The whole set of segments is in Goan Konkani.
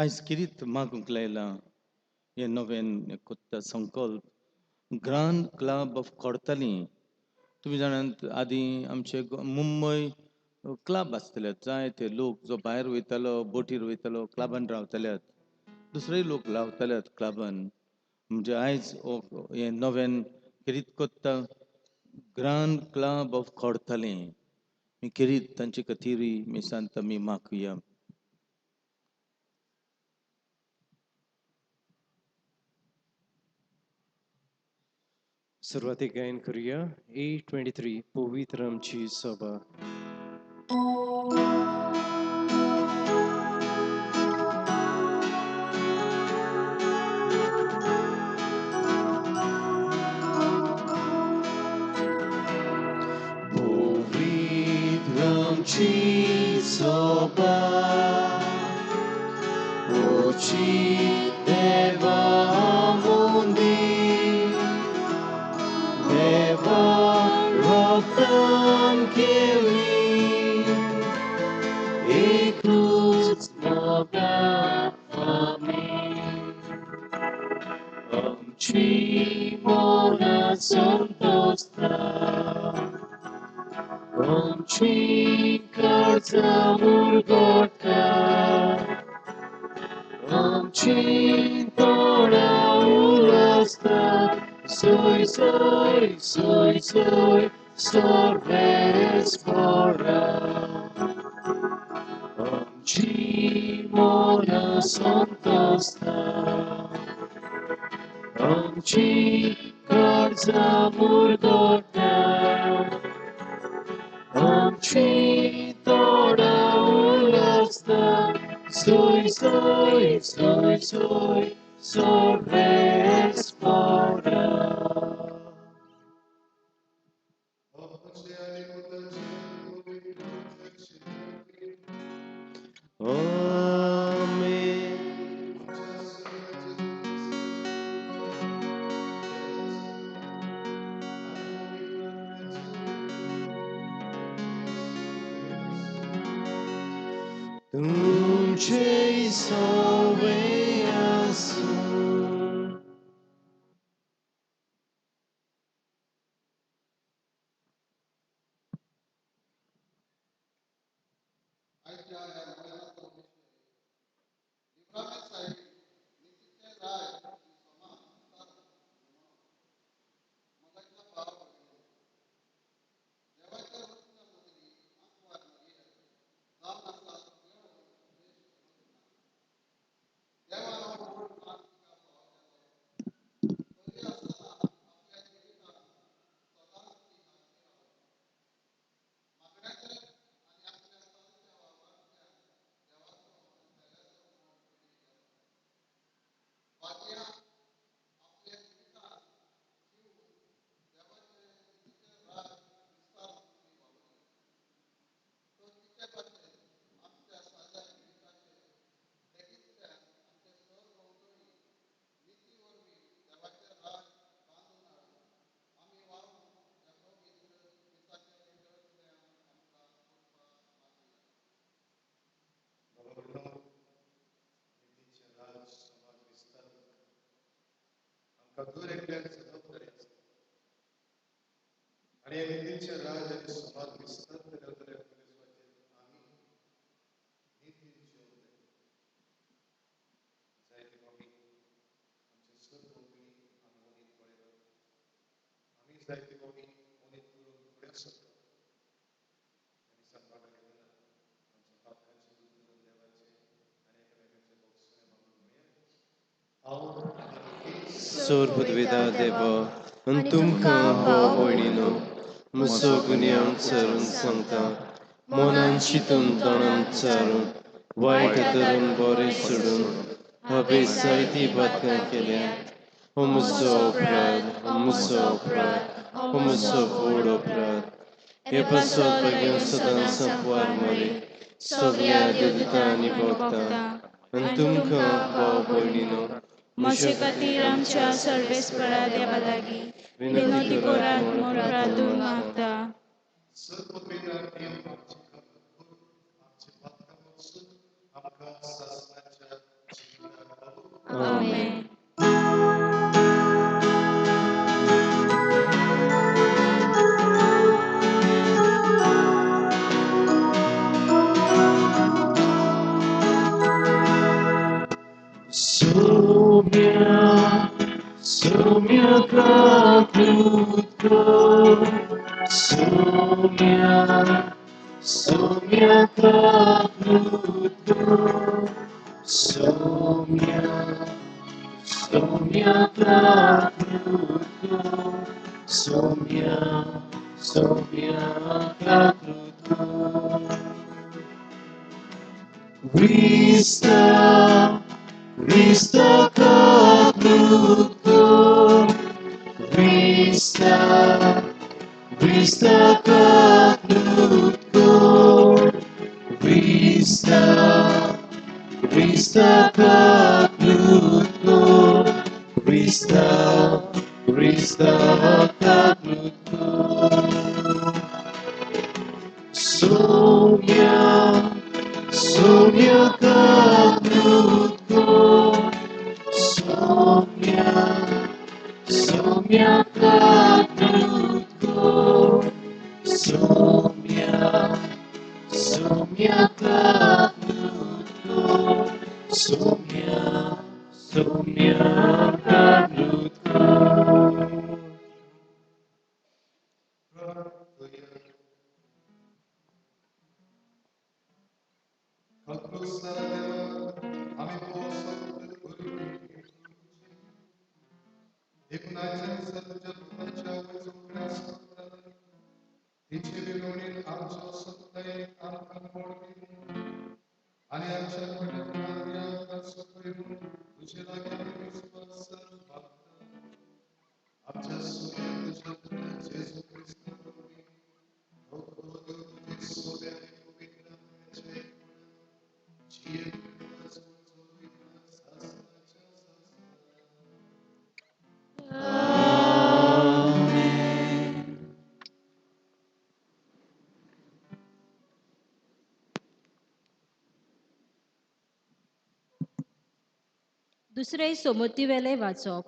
आयज किरीत मागूंक लायलां हें नवें कोत्ता संकल्प ग्रांड क्लब ऑफ कोर्ताली. तुमी जाणात आदीं आमचे मुंबय क्लब आसतले, जायते लोक जो भायर वयतालो बोटीर वयतालो क्लबान रावताल्यात, दुसरेय लोक रावताल्यात क्लबान. म्हणजे आयज हें नवें खेरीत कोत्ता ग्रांड क्लब ऑफ कोर्ताली. मी खेरीत तांचे खातीरूय मिसांत आमी मागुया. सुरवातीक गायन करूया 823 पवित्र आमची सभा. पवित्र आमची सभा उचित देवा मुंदी देवा रक्तान केली एकूच मोगा आमी आमची मनां संतोषता आमची काळजां मुरगोटा आमची तोंडां उलसता सोय सोय सोय सोय सर्वेस्परा आमची मनां संतोषता आमची काळजां मुरगोटा आमची तोंडां उलसता सोय सोय सोय सोय सर्वेस्परा. आमेन. तुमचे सवे आसूं. आयच्या ह्या नोवेनाचो विशय लिब्रामेत सायबीण नितीचें राज आनी समाज विस्तार म्हणून. मोगाच्या भाव भयणींनो, देवाच्या वचना मदली आंकवार मरिया जावन आसा सगळ्या उपदेश समजना. देवान हो व्हड मान तिका फावो केलो, तरी आसतना आपल्या जिवितांत सदांच ती हांशी रावली. मागण्याचें आनी आपल्या चलत्या वावरांतल्यान देवाचो आनी पेल्याचो मोग तिणें घेतलो. पाद्रियां आपल्या जिवितांत जिवन देवाचें नितीचें राज विस्तार म्हणून ती वावुरली. तर तिचे भाशेन आमच्या साद्या जिविताचे देखींतल्यान आमचे सरभोंवतणी निती वरवीं देवाचें राज बांदून हाडून आमी वावरूंक ह्या पवित्र मिसाच्या इंडल्जल्यान आमकां कृपा मागुया. बाबा, नितीचें राज समाज विस्तार आमकां दर एकल्याक जबाबदारी आसा आनी हे नितीचें राज आनी समाज विस्तार जाल्यार आमी नितीन जिवंक जाय. जायते फावटी आमचे सरभोंवतणी आमी अनीत पळयतात, आमी जायते फावटी अनीत करून फुडें सरतात. मिसांत वांटो घेतना आमच्या पातकांची दूद करून देवाचे आनी एकामेकांचे भोगसणे मागून म्हणया. हांव सोरपुदविदा देवा आनी तुमकां भाव भयणीनो म्हजो गुन्यांव चरून सांगता, मनान चिंतून तोंडान चारून वायट धरून बरें सोडून हांवें जायतीं पातकां केल्या. हो म्हजो अपराध, हो म्हजो अपराध, हो म्हजो व्हड अपराध. हे पासत भाग्यां सदां संपवार मरे सगळ्या देवता आनी भक्तां आनी तुमकां भाव भयणीनो म्हजे खातीर आमच्या सर्वेस्परा देवा लागीं विनंती करात म्हूण प्रार्थून मागता. सर्वपेदा देव आमची खबर करून आमचे पातकां पसून आमकां सासणाच्या आमेन. Soumya, Soumya Kakrutko, Soumya, Soumya Kakrutko, Soumya, Soumya Kakrutko, Soumya, Soumya Kakrutko. Krista, Krista Kakrutko, Krista, Krista Kakrutko, Krista, Krista Kakrutko, Krista, Krista Kakrutko. Soumya, Soumya Kakrutko, Soumya, Soumya Kakrutko, Soumya, Soumya Kakrutko, Soumya, Soumya Kakrutko. देखून आयच्या दिसा तुज्या पुताच्या आवयचो उगडास करतात तिचे विनवणेन आमच्या सत्तायेक आमकां मोड दिवन आनी आमच्या मोठ्यापणान ती आमकां सुखय म्हूण तुजे लागीं आमी विस्वासान मागतात. आमच्या सोब्या तुज्या पुता जेजू क्रिस्ता वरवीं हो देव तुजे सोब्या आनी पवित्र आत्म्याच्या एकपणान जियेत चलयता सासणाच्या सासणाक. दुसरे सोमतीवेले वाचप.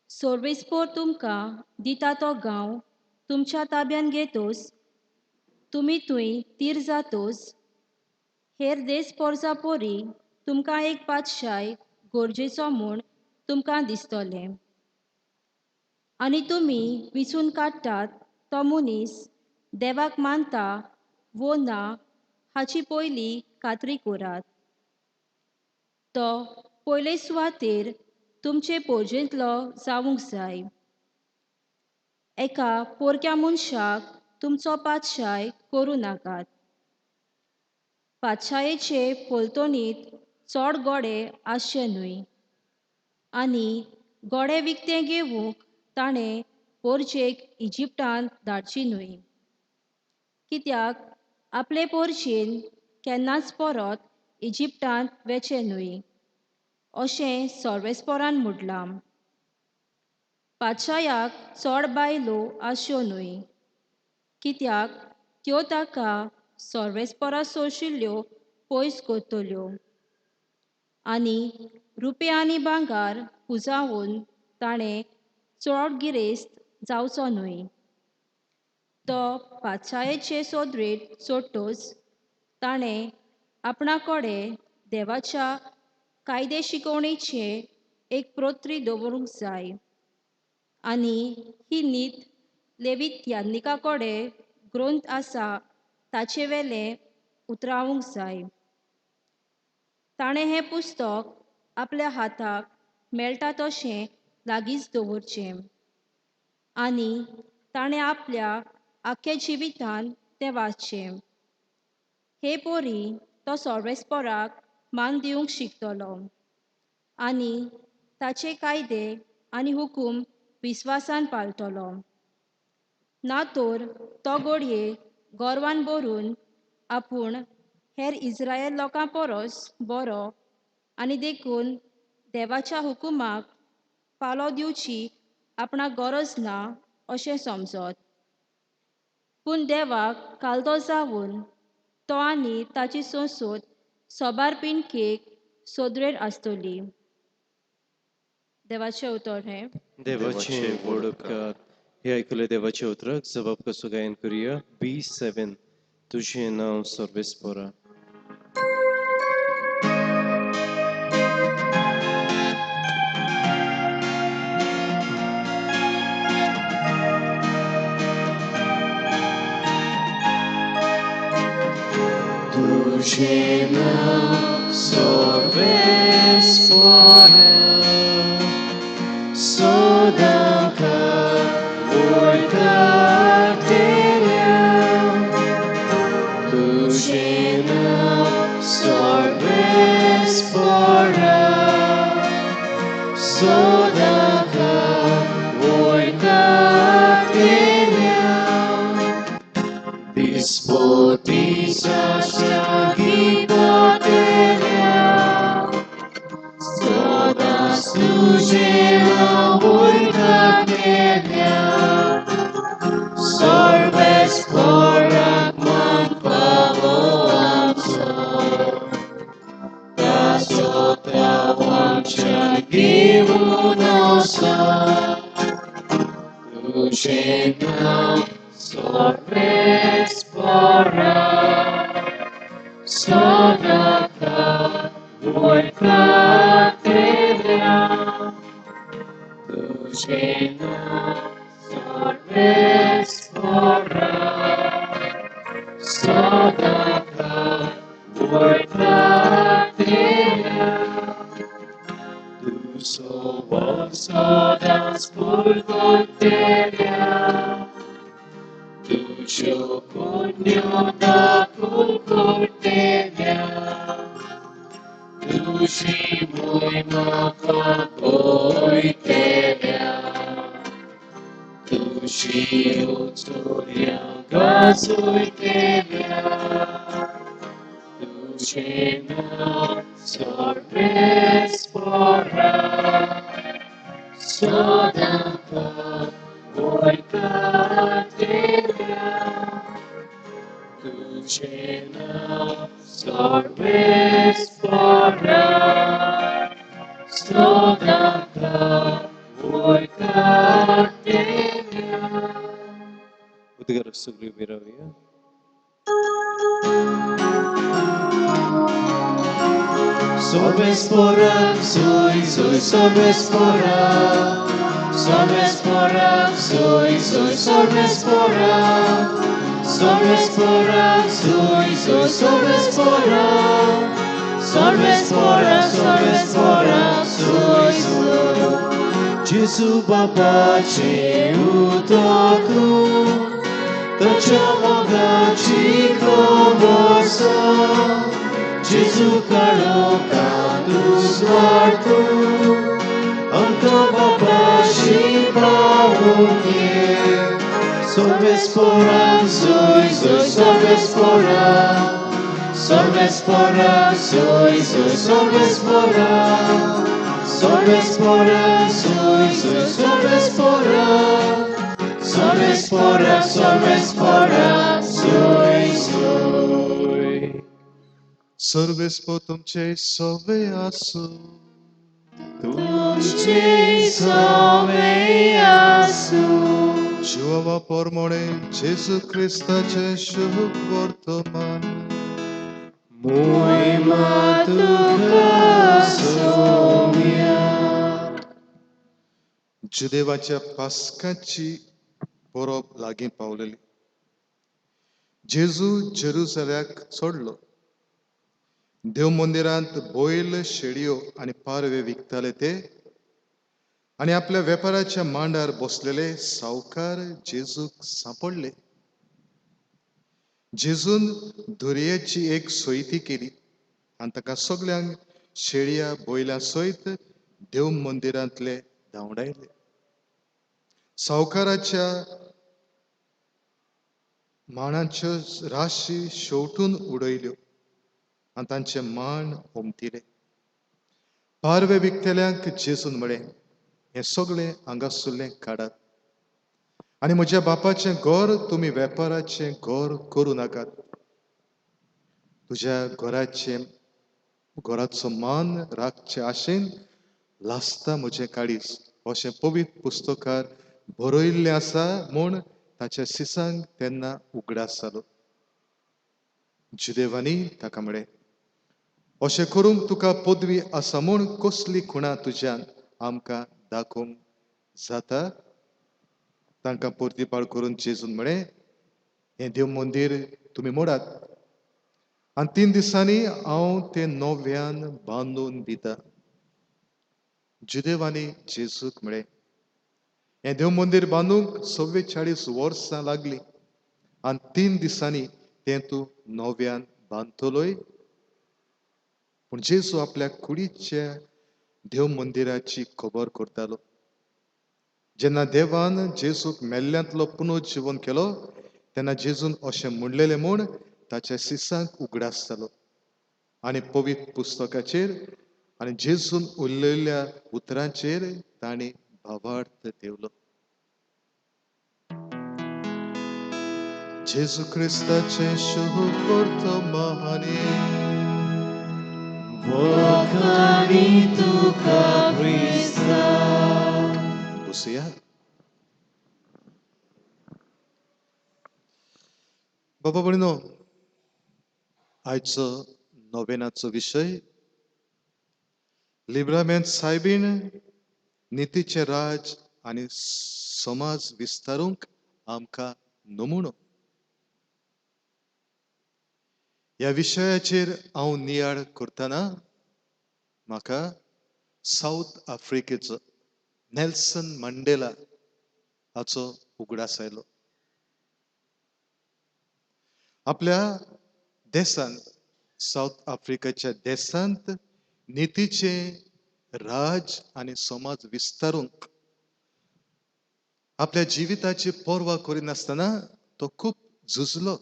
सोर्वेस्पोर तुमकां दिता तो गांव तुमच्या ताब्यान घेतोस तुमी थंय तीर जातोस हेर देस पोरसा पोरी तुमकां एक पातशाय गरजेचो म्हूण तुमकां दिसतलें आनी तुमी विचून काडटात तो मनीस देवाक मानता वो ना हाची पयली खात्री करात. तो पयले सुवातेर तुमचे पोरजेंतलो जावंक जाय. एका पोरक्या मनशाक तुमचो पातशाय करूं नाकात. पातशायेचे पलतणीत चड गोडे आसचे न्हय आनी गोडे विकतें घेवंक ताणें पोरजेक इजिप्टांत धाडची न्हय, कित्याक आपले पोरजेन केन्नाच परत इजिप्टांत वेचें न्हय अशें सर्वेस्पोरान म्हटलां. पातशायाक चड बायलो आसच्यो न्हय, कित्याक त्यो ताका सर्वेस्पोरा सोशिल्ल्यो पयस करतल्यो आनी रुपें आनी भांगर पुंजावन ताणें चड गिरेस्त जावचो न्हय. तो पातशायेचे सोदरेत सोडटोच ताणें आपणा कडेन देवाच्या कायदे शिकवणेचे एक प्रोत्री दवरूंक जाय आनी ही नीत लेवीत याज्ञिका कडेन ग्रंथ आसा ताचे वेलें उतरावंक जाय. ताणें हें पुस्तक आपल्या हाताक मेळटा तशें लागींच दवरचें आनी ताणें आपल्या आख्ख्या जिवितान तें वाचचें. हे पोरी तो सर्वेस्पोराक मान दिवंक शिकतलो आनी ताचे कायदे आनी हुकूम विस्वासान पाळटलो. ना तर तो घडये गर्वान भरून आपूण हेर इस्रायल लोकां परस बरो आनी देखून देवाच्या हुकुमाक पाळो दिवची आपणाक गरज ना अशें समजत. पूण देवाक कालदो जावन तो आनी ताची संसद सोबार पिनकेक सोदरेर आसतली. देवाचें उतर हें. देवाचे व्हड उपकार. हे आयकुले देवाचे उतराक जबाब कसो गायन करुया. B7 तुझे नांव सर्वेस्परा. तुझे नांव सर्वेस्परा सदांकाळ वळखतल्या. तुझे नांव सर्वेस्परा सदांकाळ वळखतल्या. दिसपटीच्या गीतांतल्या सदांच तुझें नांव वळखतल्या. सर्वेस्पराक मान फावो आमचो ताचो ताव आमच्यान घेवन आसा. तुझें नांव सर्वेस्परा सदांकाळ वळखतल्या. तुझें नांव सर्वेस्परा सदांकाळ वळखतल्या. तुजो मोग सदांच पुरवतल्या. तुज्यो पुण्यो दाखून करतल्या. तुजी मोहिमा फागयतल्या. तुजी उचोऱ्या गाजयतल्या. तुझें नांव सर्वेस्परा सदांकाळ वळखतल्या. तुझें नांव सर्वेस्परा सदांकाळ वळखतल्या. उद्गार सगळी उबी रावया. सर्वेस्परा zoy zoy सर्वेस्परा सर्वेस्परा zoy zoy सर्वेस्परा सर्वेस्परा zoy zoy सर्वेस्परा सर्वेस्परा सर्वेस्परा zoy zoy. Gesù बापाचे उदक ताच्या मोगाची खबर आसा. जेजू काळोखांत उजवाड तूं आमकां बापाशी पावोवंक ये. सर्वेस्परा zoy zoy सर्वेस्परा सर्वेस्परा zoy zoy सर्वेस्परा सर्वेस्परा zoy zoy सर्वेस्परा सर्वेस्परा सर्वेस्परा zoy zoy. सर्वेस्पर तुमचे सवे आसूं. तुमचे सवे आसूं. जिवावा पोरमोणे जेजू क्रिस्ताचें शुभ वर्तमान. मोहिमा तुका सोम्या. जुदेवाच्या पास्काची परब लागीं पावलेली. जेजू जेरुसल्याक चडलो. देव मंदिरांत बैल, शेडयो आनी पारवे विकताले ते आनी आपल्या वेपाराच्या मांडार बसलेले सावकार जेजूक सांपडले. जेजून दर्याची एक सोयती केली आनी ताका सगल्यांक शेळया बैलां सयत देव मंदिरांतले धांवडायले. सावकाराच्या माणाच्यो राशी शेवटून उडयल्यो आनी तांचे माण ओमतिले. पारवे विकतल्यांक जेजून म्हळें, हें सगळें हांगासुल्लें काडात आनी म्हज्या बापाचें घर तुमी वेपाराचें घर करूं नाकात. तुज्या घराचें घराचो मान राखचे आशेन लासता म्हजें काळीज अशें पवित्र पुस्तकार बरयल्लें आसा म्हूण ताच्या सिसांक तेन्ना उगडास जालो. जुदेवांनी ताका म्हळें, अशें करूंक तुका पदवी आसा म्हूण कसली खुणा तुज्यान आमकां दाखोवंक जाता? तांकां परतीपाळ करून जेजून म्हळें, हें देव मंदीर तुमी मोडात आनी 3 दिसांनी हांव तें नव्यान बांदून दिता. जुदेवांनी जेजूक म्हळें, हें देव मंदीर बांदूंक 44 वर्सां लागलीं आनी 3 दिसांनी तें तूं नव्यान बांदतलोय? पूण जेजू आपल्या कुडीच्या देव मंदिराची खबर करतालो. जेन्ना देवान जेजूक मेल्ल्यांतलो पुनर्जिवन केलो तेन्ना जेजून अशें म्हणलेलें म्हूण ताच्या सिसांक उगडास जालो आनी पवित्र पुस्तकाचेर आनी जेजून उलयल्ल्या उतरांचेर तांणी भावार्थ देवलो. जेजू क्रिस्ताचें शुभ वर्तमानी. वखाणी तुका क्रिस्ता. बसया. बाबा भयणीनो, आयचो नोवेनाचो विशय लिब्रामेंत सायबीण नितीचें राज आनी समाज विस्तारूंक आमकां नमुनो. ह्या विशयाचेर हांव नियाळ करतना म्हाका सावथ आफ्रिकेचो नेल्सन मंडेला हाचो उगडास आयलो. आपल्या देशांत, सावथ आफ्रिकेच्या देशांत नितीचें राज आनी समाज विस्तारूंक आपल्या जिविताची पर्वा करिनासतना तो खूब झुजलो.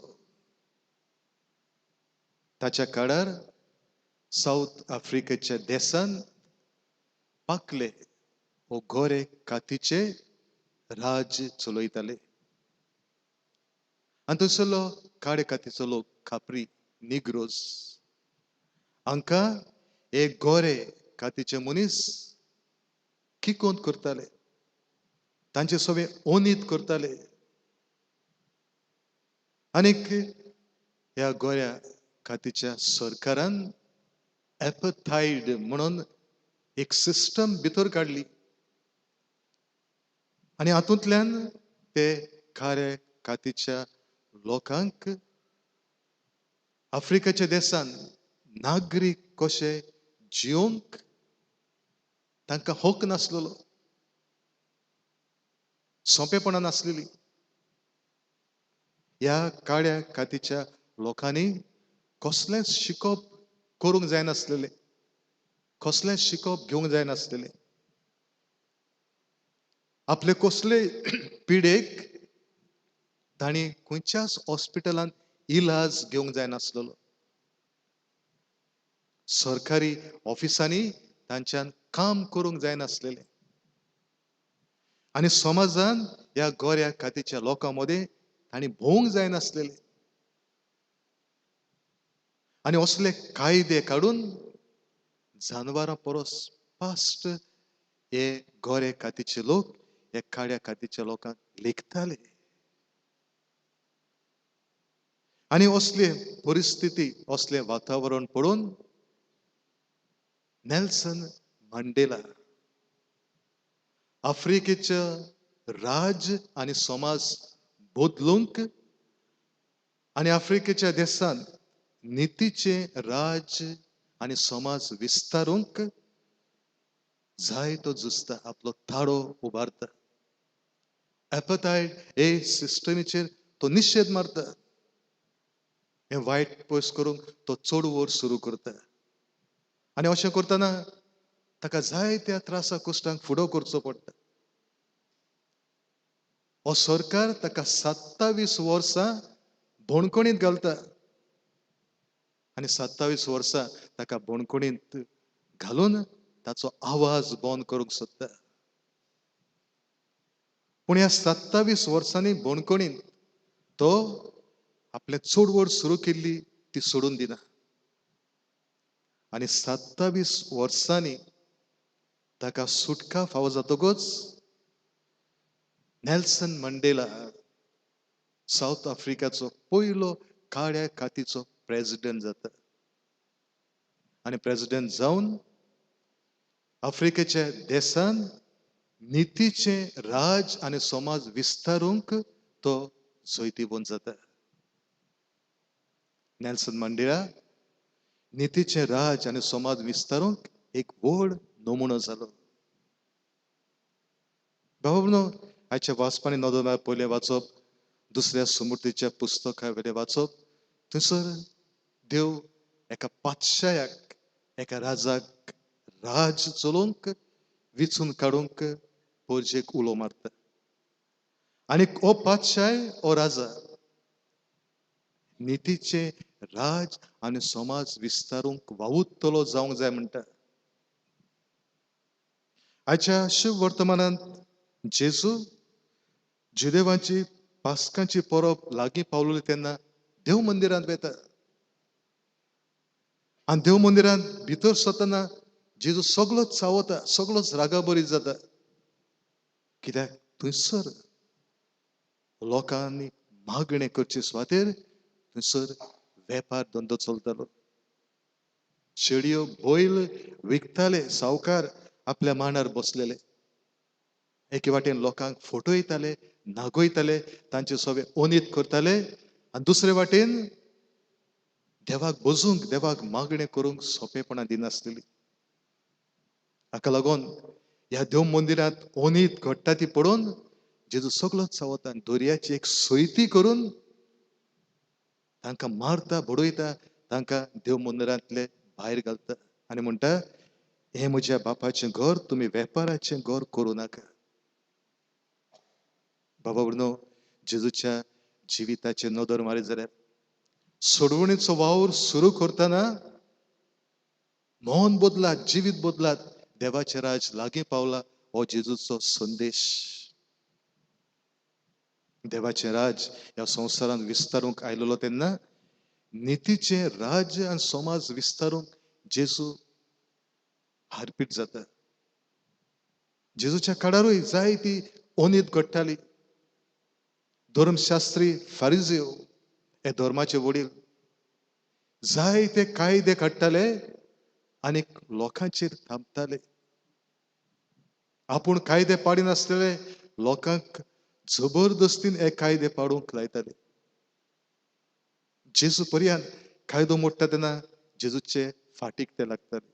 ताच्या काळार सावथ आफ्रिकेच्या देशांत पाकले वो गोरे कातीचे राज्य चलयताले आनी थंयसरलो काळे कातीचो लोक खापरी निग्रोज हांकां एक गोरे कातीचे मनीस किकोंत करताले, तांचे सगळे ओनीत करताले. आनीक ह्या गोऱ्या कातीच्या सरकारान एपथायड म्हणून एक सिस्टम भितर काडली आनी हातूंतल्यान ते काळे कातीच्या लोकांक आफ्रिकेच्या देशान नागरीक कशे जियोंक तांकां हक नासलेलो, सोंपेपणां नासलेली. ह्या काळ्या कातीच्या लोकांनी कसलेंच शिकप करूंक जायनासलेलें, कसलेंच शिकप घेवंक जायनासलेलें. आपले कसले पिडेक तांणी खंयच्याच हॉस्पिटलांत इलाज घेवंक जायनासलेलो. सरकारी ऑफिसांनी तांच्यान काम करूंक जायनासलेलें आनी समाजान ह्या गोऱ्या कातीच्या लोकां मदें तांणी भोवंक जायनासलेलें. आनी असले कायदे काडून जानवरां परस पास्ट हे गोरे कातीचे लोक हे काळ्या कातीच्या लोकांक लेखताले. आनी असले परिस्थिती, असलें वातावरण पळोवन नेल्सन मंडेला आफ्रिकेचें राज्य आनी समाज बदलूंक आनी आफ्रिकेच्या देशांत नितीचें राज्य आनी समाज विस्तारूंक जाय तो झुजता, आपलो ताळो उबारता. एपथायड हे सिस्टमीचेर तो निशेध मारता, हें वायट पयस करूंक तो चडवड सुरू करता. आनी अशें करतना ताका जायत्या त्रासा कश्टांक फुडो करचो पडटा. हो सरकार ताका 27 वर्सां बणखणींत घालता आनी 27 वर्सां ताका बणखणींत घालून ताचो आवाज बंद करूंक सोदता. पूण ह्या 27 वर्सांनी बणखणींत तो आपलें चडवड सुरू केल्ली ती सोडून दिना आनी 27 वर्सांनी ताका सुटका फावो जातकूच नेल्सन मंडेला सावथ आफ्रिकाचो पयलो काळ्या कातीचो प्रेजिडेंट जाता आनी प्रेजिडेंट जावन आफ्रिकेच्या देशान नितीचें राज आनी समाज विस्तारूंक तो जैतिवंत जाता. नेल्सन मंडेला नितीचें राज आनी समाज विस्तारूंक एक व्हड नमुनो जालो. बाबा, आयच्या वाचपानी नदर पयलें वाचप, दुसऱ्या सुमूर्तीच्या पुस्तका वेलें वाचप, थंयसर देव एका पातशायाक, एका राजाक राज चलोवंक विचून काडूंक पोरजेक उलो मारता आनी हो पातशाय, हो राजा नितीचें राज आनी समाज विस्तारूंक वावुरतलो जावंक जाय म्हणटा. आयच्या शिव वर्तमानांत जेजू जुदेवांची पास्कांची परब लागीं पावलेली तेन्ना देव मंदिरांत वता आनी देव मंदिरांत भितर सरतना जेजू सगळोच चावता, सगळोच रागाबरीत जाता. कित्याक थंयसर लोकांनी मागणें करचे सुवातेर थंयसर वेपार धंदो चलतालो. शेडयो बैल विकताले, सावकार आपल्या मांडार बसलेले, एके वाटेन लोकांक फटयताले, नागयताले, तांचे सगळे ओनीत करताले आनी दुसरे वाटेन देवाक बसूंक, देवाक मागणें करूंक सोंपेपणां दिनासलेली. हाका लागून ह्या देव मंदिरांत ओनीत घडटा ती पळोवन जेजू सगळोच चावता आनी दर्याची एक सयती करून तांकां मारता, बडयता, तांकां देव मंदिरांतले भायर घालता आनी म्हणटा, हें म्हज्या बापाचें घर, तुमी वेपाराचें घर करूं नाका. बाबा भयणो, जेजूच्या जिविताचे नदर मारीत जाल्यार सोडवणीचो वावर सुरू करतना मन बदलात, जिवीत बदलात, देवाचें राज लागीं पावला हो जेजूचो संदेश. देवाचें राज ह्या संवसारांत विस्तारूंक आयलेलो तेन्ना नितीचें राज्य आनी समाज विस्तारूंक जेजू हारपीट जाता. जेजूच्या काळारूय जायती ओनीत घडटाली. धर्मशास्त्री फारिजीव हे धर्माचे वडील जायते कायदे काडटाले आनी लोकांचेर थांबताले. आपूण कायदे पाडिनासलेले लोकांक जबरदस्तीन हे कायदे पाडूंक लायताले. जेजू पर्यंत कायदो मोडटा तेन्ना जेजूचे फाटीक ते लागताले.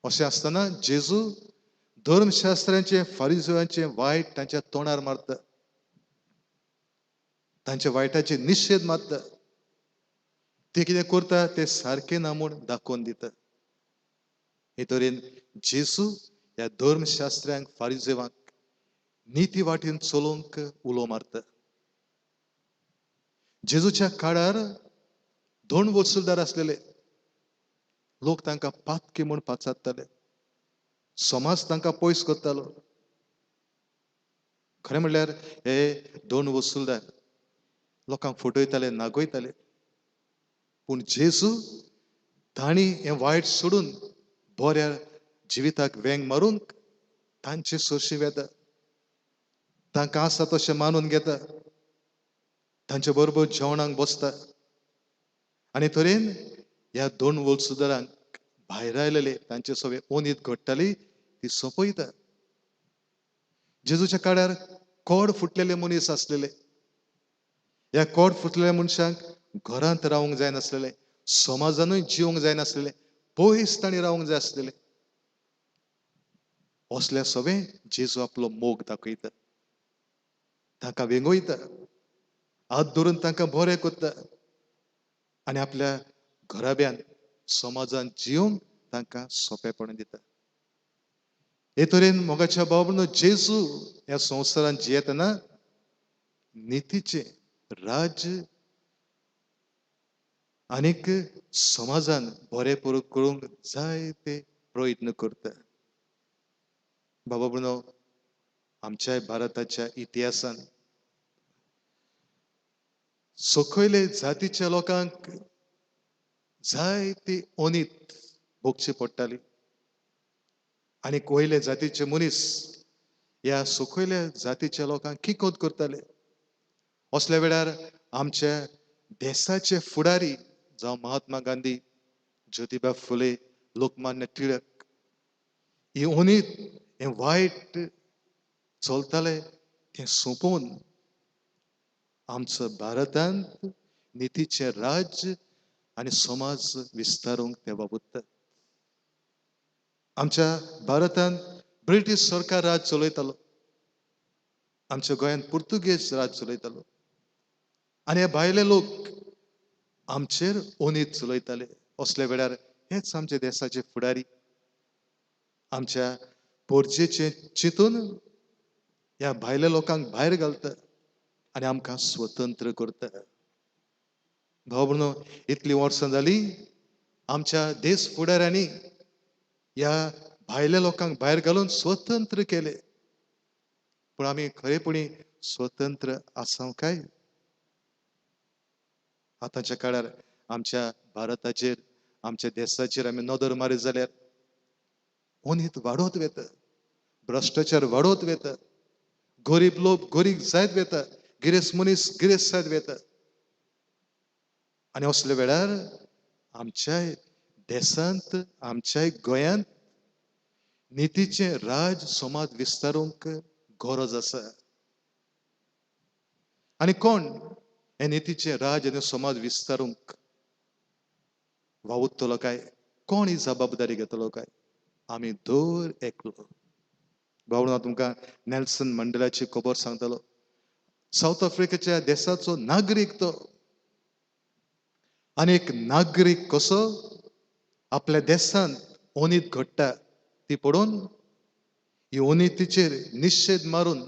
अशें आसतना जेजू धर्मशास्त्र्यांचे फारिजवांचे वायट तांच्या तोंडार मारता, तांच्या वायटाचे निशेध मारता, ते कितें करता ते सारकें ना म्हूण दाखोवन दिता. हे तरेन जेजू ह्या धर्मशास्त्र्यांक फारिजेवांक निती वाटेन चलोवंक उलो मारता. जेजूच्या काळार दोन वसुलदार आसलेले लोक तांकां पातकी म्हूण पाचारताले, समाज तांकां पयस करतालो. खरें म्हणल्यार हे दोन वसुलदार लोकांक फटयताले, नागयताले, पूण जेजू तांणी हें वायट सोडून बऱ्या जिविताक वेंग मारूंक तांचे सरशी वेता, तांकां आसा तशें मानून घेता, तांचे बरोबर जेवणाक बसता आनी तरेन ह्या दोन वलसुदारांक भायर आयलेले तांचे सगळे ओनीत घडटाली ती सोंपयता. जेजूच्या काळार कोड फुटलेले मनीस आसलेले. ह्या कोड फुटलेल्या मनशांक घरांत रावंक जायनासलेले, समाजानूय जिवंक जायनासलेले, पयस तांणी रावंक जाय आसलेले. असल्या सगळें जेजू आपलो मोग दाखयता, तांकां वेंगयता, हात धरून तांकां बरें करता आनी आपल्या घराब्यान समाजान जिवंक तांकां सोंपेपण दिता. हे तरेन मोगाच्या भाव जेजू ह्या संवसारांत जियेतना नितीचें राज्य आनीक समाजान बरें करूंक जायते प्रयत्न करता. बाबा भयणो, आमच्या भारताच्या इतिहासान सकयले जातीच्या लोकांक जायती ओनीत भोगची पडटाली. आनी वयले जातीचे मनीस ह्या सकयल्या जातीच्या लोकांक किकोत करताले. असल्या वेळार आमच्या देशाचे फुडारी जावं महात्मा गांधी, ज्योतिबा फुले, लोकमान्य टिळक ही ओनीत हें वायट चलताले तें सोंपोवन आमचो भारतांत नितीचें राज्य आनी समाज विस्तारूंक ते वावुरतात. आमच्या भारतांत ब्रिटीश सरकार राज चलयतालो, आमच्या गोंयांत पुर्तुगेज राज चलयतालो आनी हे भायले लोक आमचेर ओनीत चलयताले. असल्या वेळार हेच आमच्या देशाचे फुडारी आमच्या पोरजेचें चिंतून ह्या भायल्या लोकांक भायर घालता आनी आमकां स्वतंत्र करता. भाव भयणो, इतलीं वर्सां जालीं आमच्या देश फुडाऱ्यांनी ह्या भायल्या लोकांक भायर घालून स्वतंत्र केले, पूण आमी खरेपणी स्वतंत्र आसाव काय? आतांच्या काळार आमच्या भारताचेर, आमच्या देशाचेर आमी नदर मारीत जाल्यार ओनीत वाडत वता, भ्रश्टाचार वाडत वता, गरीब लोक गरीब जायत वता, गिरेस्त मनीस गिरेस्त जायत वता. आनी असल्या वेळार आमच्याय देशांत, आमच्याय गोंयांत नितीचें राज समाज विस्तारूंक गरज आसा. आनी कोण हे नितीचें राज आनी समाज विस्तारूंक वावुरतलो काय? कोण ही जबाबदारी घेतलो काय? आमी दर एकलो. भावना तुमकां नेल्सन मंडेलाची खबर सांगतलो. सावथ आफ्रिकेच्या देशाचो नागरीक तो, आनी एक नागरीक कसो आपल्या देशांत ओनीत घडटा ती पळोवन ही ओनितीचेर निशेध मारून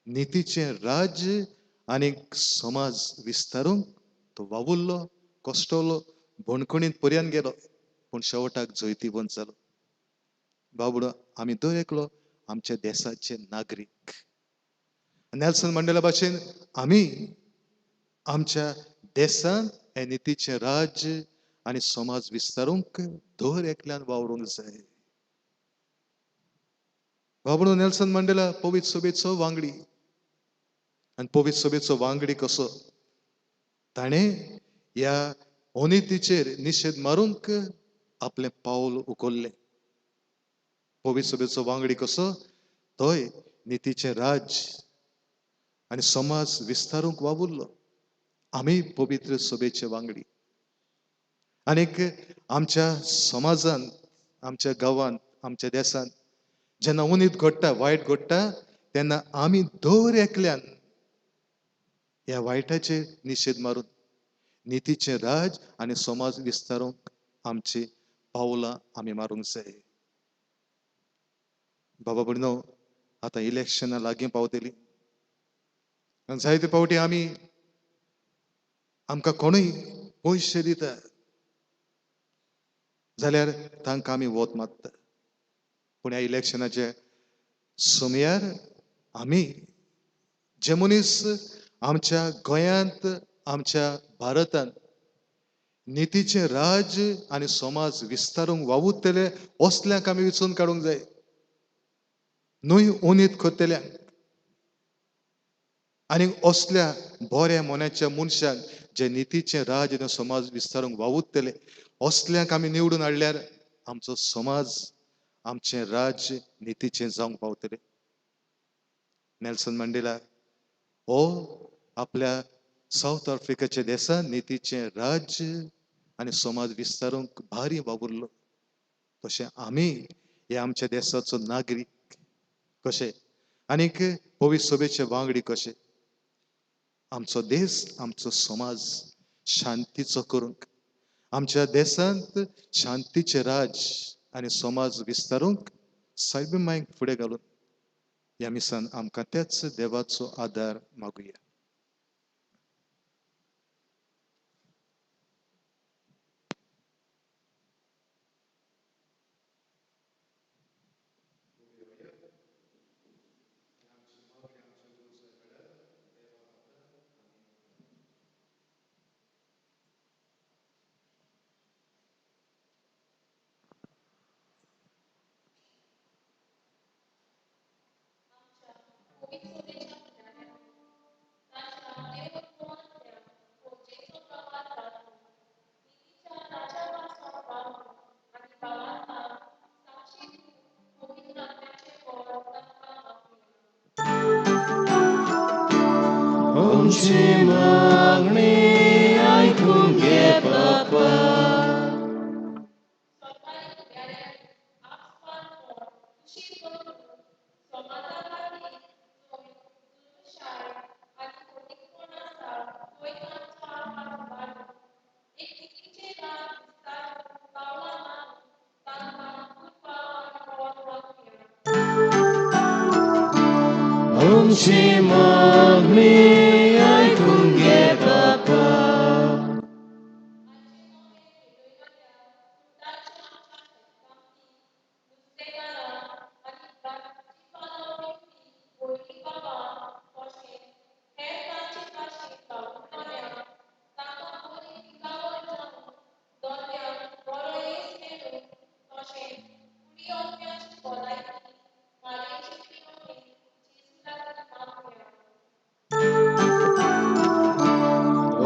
नितीचें राज्य आनी समाज विस्तारूंक तो वावुरलो, कश्टवलो, बणखणींत पर्यंत गेलो, पूण शेवटाक जैतिवंत जालो. बाबडो, आमी दर एकलो आमच्या देशाचे नागरीक. नेल्सन मंडेला भाशेन आमी आमच्या देशांत हे नितीचें राज्य आनी समाज विस्तारूंक दर एकल्यान वावरूंक जाय. बाबडो नेल्सन मंडेला पवित्र सभेचो वांगडी, आनी पवित्र सभेचो वांगडी कसो ताणें ह्या अनितीचेर निशेध मारूंक आपलें पावल उखल्लें. पवित्र सभेचो वांगडी कसो तोय नितीचें राज्य आनी समाज विस्तारूंक वावुरलो. आमी पवित्र सभेचे वांगडी आनीक आमच्या समाजांत, आमच्या गांवांत, आमच्या देशांत जेन्ना उनीत घडटा, वायट घडटा, तेन्ना आमी दर एकल्यान ह्या वायटाचेर निशेध मारून नितीचें राज आनी समाज विस्तारूंक आमची पावलां आमी मारूंक जाय. बाबा भयणो, आतां इलेक्शनां लागीं पावतलीं आनी जायते फावटी आमी आमकां कोणूय पयशे दिता जाल्यार तांकां आमी वोत मारता. पूण ह्या इलेक्शनाचे समयार आमी जे मनीस आमच्या गोंयांत, आमच्या भारतांत नितीचें राज्य आनी समाज विस्तारूंक वावुरतले असल्यांक आमी विचून काडूंक जाय, न्हय उनीत करतल्यांक. आनी असल्या बऱ्या मनाच्या मनशांक जे नितीचें राज्य आनी समाज विस्तारूंक वावुरतले असल्यांक आमी निवडून हाडल्यार आमचो समाज, आमचें राज्य नितीचें जावंक पावतलें. नेल्सन मंडेला हो आपल्या सावथ आफ्रिकाच्या देशांत नितीचें राज्य आनी समाज विस्तारूंक भारी वावुरलो. तशें आमी हे आमच्या देशाचो नागरीक कशे आनीक पवित्र सभेचे वांगडी कशे आमचो देश, आमचो समाज शांतीचो करूंक, आमच्या देशांत शांतीचें राज्य आनी समाज विस्तारूंक सायबी मायक फुडें घालून ह्या मिसान आमकां त्याच देवाचो आदार मागुया. आमची मागणी आयकून घे बापा. आमची मागणी आयकून घे बापा.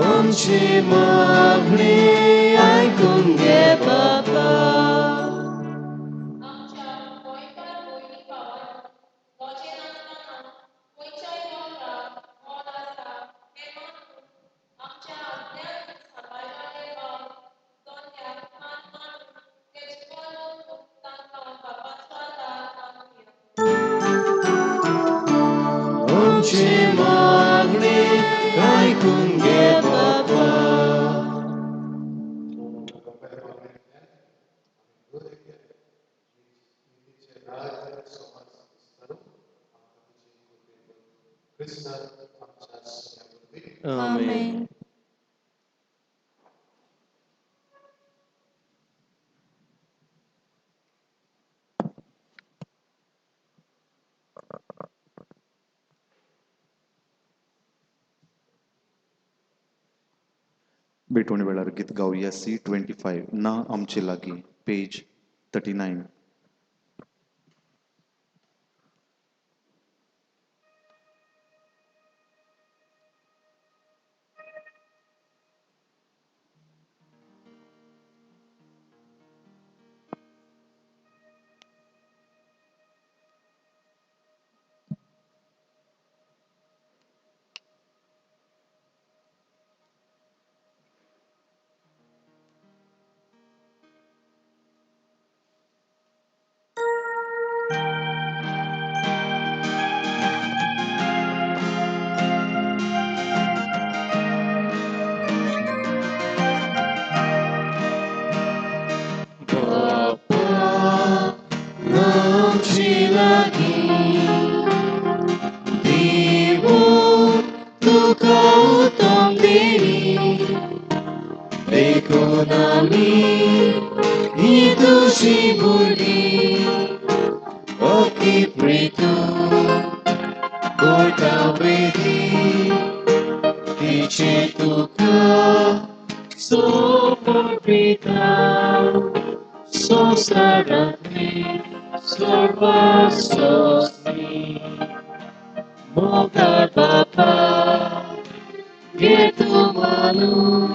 आमची मागणी आयकून घे बापा. आमची मागणी आयकून घे बापा. आमेन. भेटवणे वेळार गीत गावया C 25 ना आमचे लागीं, पेज 39. बापा आमचे लागीं देवून तुका उत्तम देणी, देखून आमी ही तुजी भुरगीं अकी प्रीतू कोटा वेदी तिचे तुका समर्पिता. संसारांतली सर्वस्वी मोगाळ बापा घे तूं मानून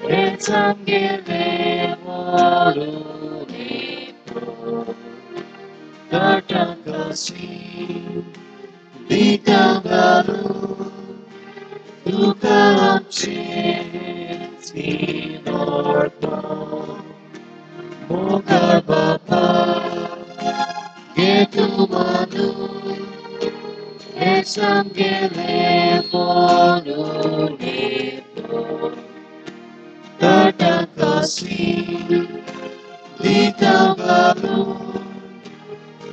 हेच आमगेलें म्हणून ताटांकासी दिता घालून तुका आमचें समर्पण. मोगाळ बापा घे तूं मानून हेच आमगेलें म्हणून ताटांकासी दिता घालून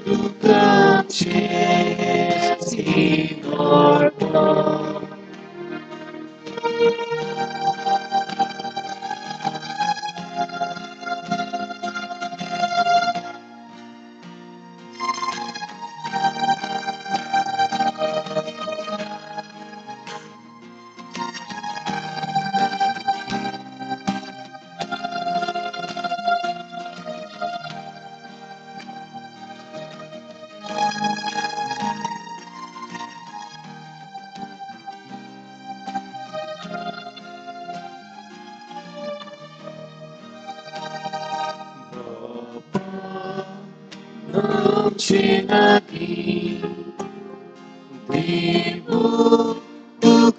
तुका आमचें समर्पण. आमचे लागीं देवू तुका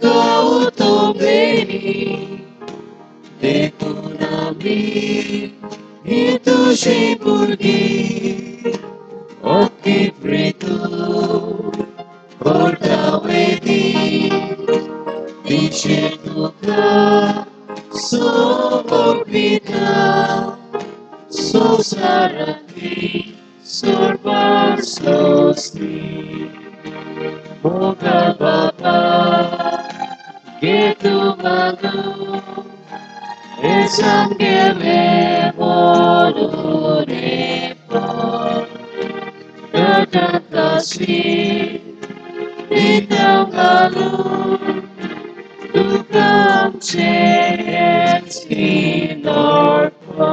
Porta-wedi Dice तुका सोपीता संवसारांतली सोडपार सोंसली मोगा बाबा घे तूं मागून हें सामकेलें मोडून पड आसली दिता घालून तुका आमचें हेंच निनर्पण.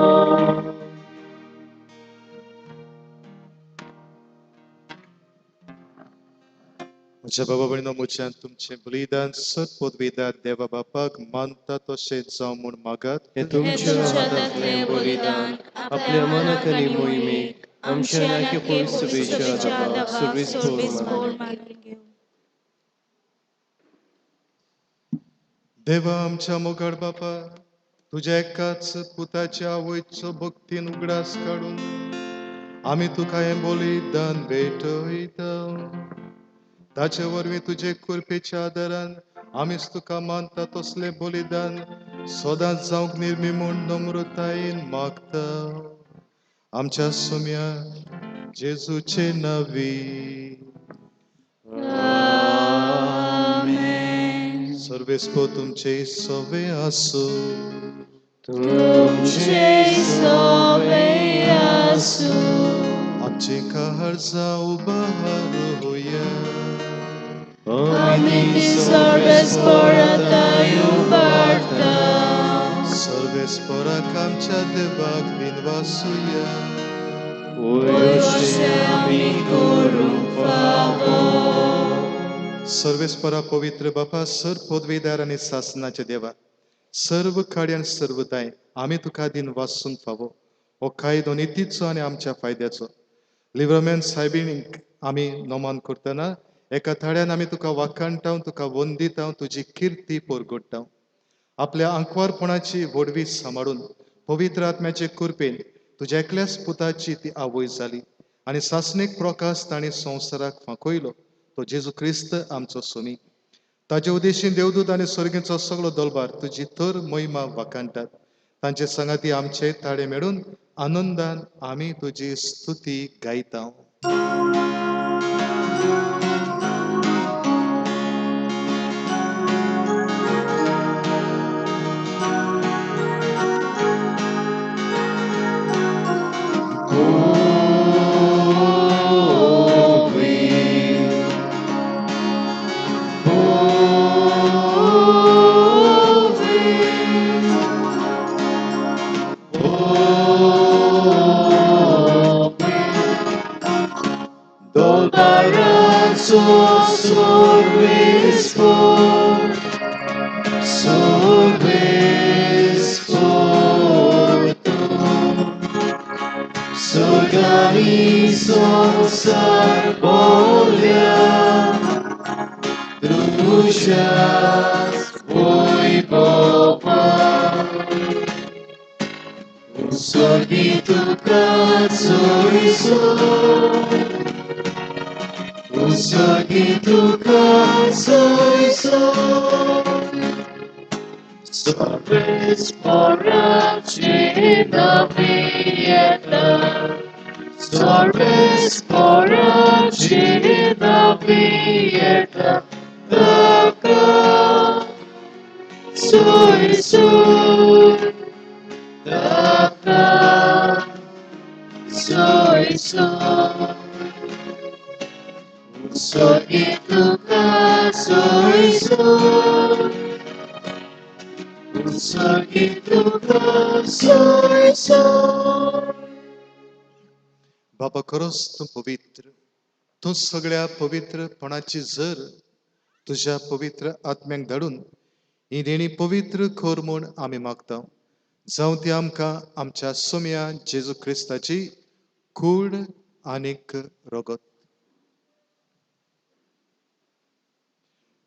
म्हज्या बाबा भयणीनो, म्हज्यान तुमचें बलिदान सत पदवीदार देवा बापाक मानता तशें जावं म्हूण मागात. हें तुमच्या हातांतलें बलिदान आपल्या मनाक आनी मोहिमेक आमच्या नाके पवित्र सभेच्या आदाबाक सर्वेस्पोर मानून घेवं. देवा आमच्या मोगाळ बापा, तुज्या एकाच पुताच्या आवयचो भक्तीन उगडास काडून आमी तुका हें बलिदान भेटयता. ताचे वरवीं तुजे कृपेच्या आदारान आमीच तुका मानता तसलें बलिदान सदांच जावंक निर्मी म्हूण नम्रतायेन मागता. आमच्या सोम्या जेजूचे नांवी. सर्वेस्पो तुमचे सवे आसूं. तुमचे सोबे आसूं. आमचे काळजां उबार होया. आमी ती सर्वेस्पोराताय उबारता. सर्वेस्पराक आमच्या देवाक दिनवासुया. अशें आमी करूंक फावो. सर्वेस्परा पवित्र बापा, सर पदवीदार आनी सासनाचे देवा, सर्व काडी आनी सर्व दाय आमी तुका दिन वासूंक फावो. हो कायदो नितीचो आनी आमच्या फायद्याचो. लिव्रमेन सायबिणीक आमी नमन करतना एका थाड्यान आमी तुका वाखाणटाव, तुका वंदिताव, तुजी किर्ती परगडटाव. आपल्या आंकवारपणाची व्हडवी सांबाळून पवित्र आत्म्याचे कृपेन तुज्या एकल्याच पुताची ती आवय जाली आनी सासणीक प्रकाश ताणें संवसाराक फांकयलो, तो जेजू क्रिस्त आमचो सोमी. ताजे उदेशीं देवदूत आनी स्वर्गीचो सगळो दलबार तुजी तर महिमा वाखाणटात. तांचे सांगाती आमचे ताळे मेळून आनंदान आमी तुजी स्तुती गायता. Dolbaranzo sorbes por tu Sorganizo sarbolia Dushas voi bopa Sorghi tuka soiso Usagi tuka soiso Sorbes poracina vieta Sorbes poracina vieta Taka soiso Taka soiso Usagi tuka soiso Usagi tuka soiso. बाबा, खरोच तूं पवित्र, तूं सगळ्या पवित्रपणाची जर. तुज्या पवित्र आत्म्याक धाडून ही देणी पवित्र कर म्हूण आमी मागता. जावं ती आमकां आमच्या सोम्या जेजू क्रिस्ताची कूड आनीक रगत.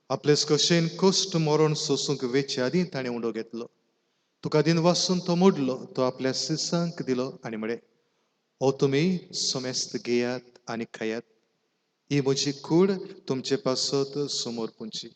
आपलेच कशेन कश्ट मरण सोसूंक वेचे आदीं ताणें उंडो घेतलो. तुका दिन वासून तो मोडलो, तो आपल्या सिसांक दिलो आनी म्हळें, हो तुमी समेस्त घेयात आनी खायात. ही म्हजी कूड तुमचे पासत समोर पुंची.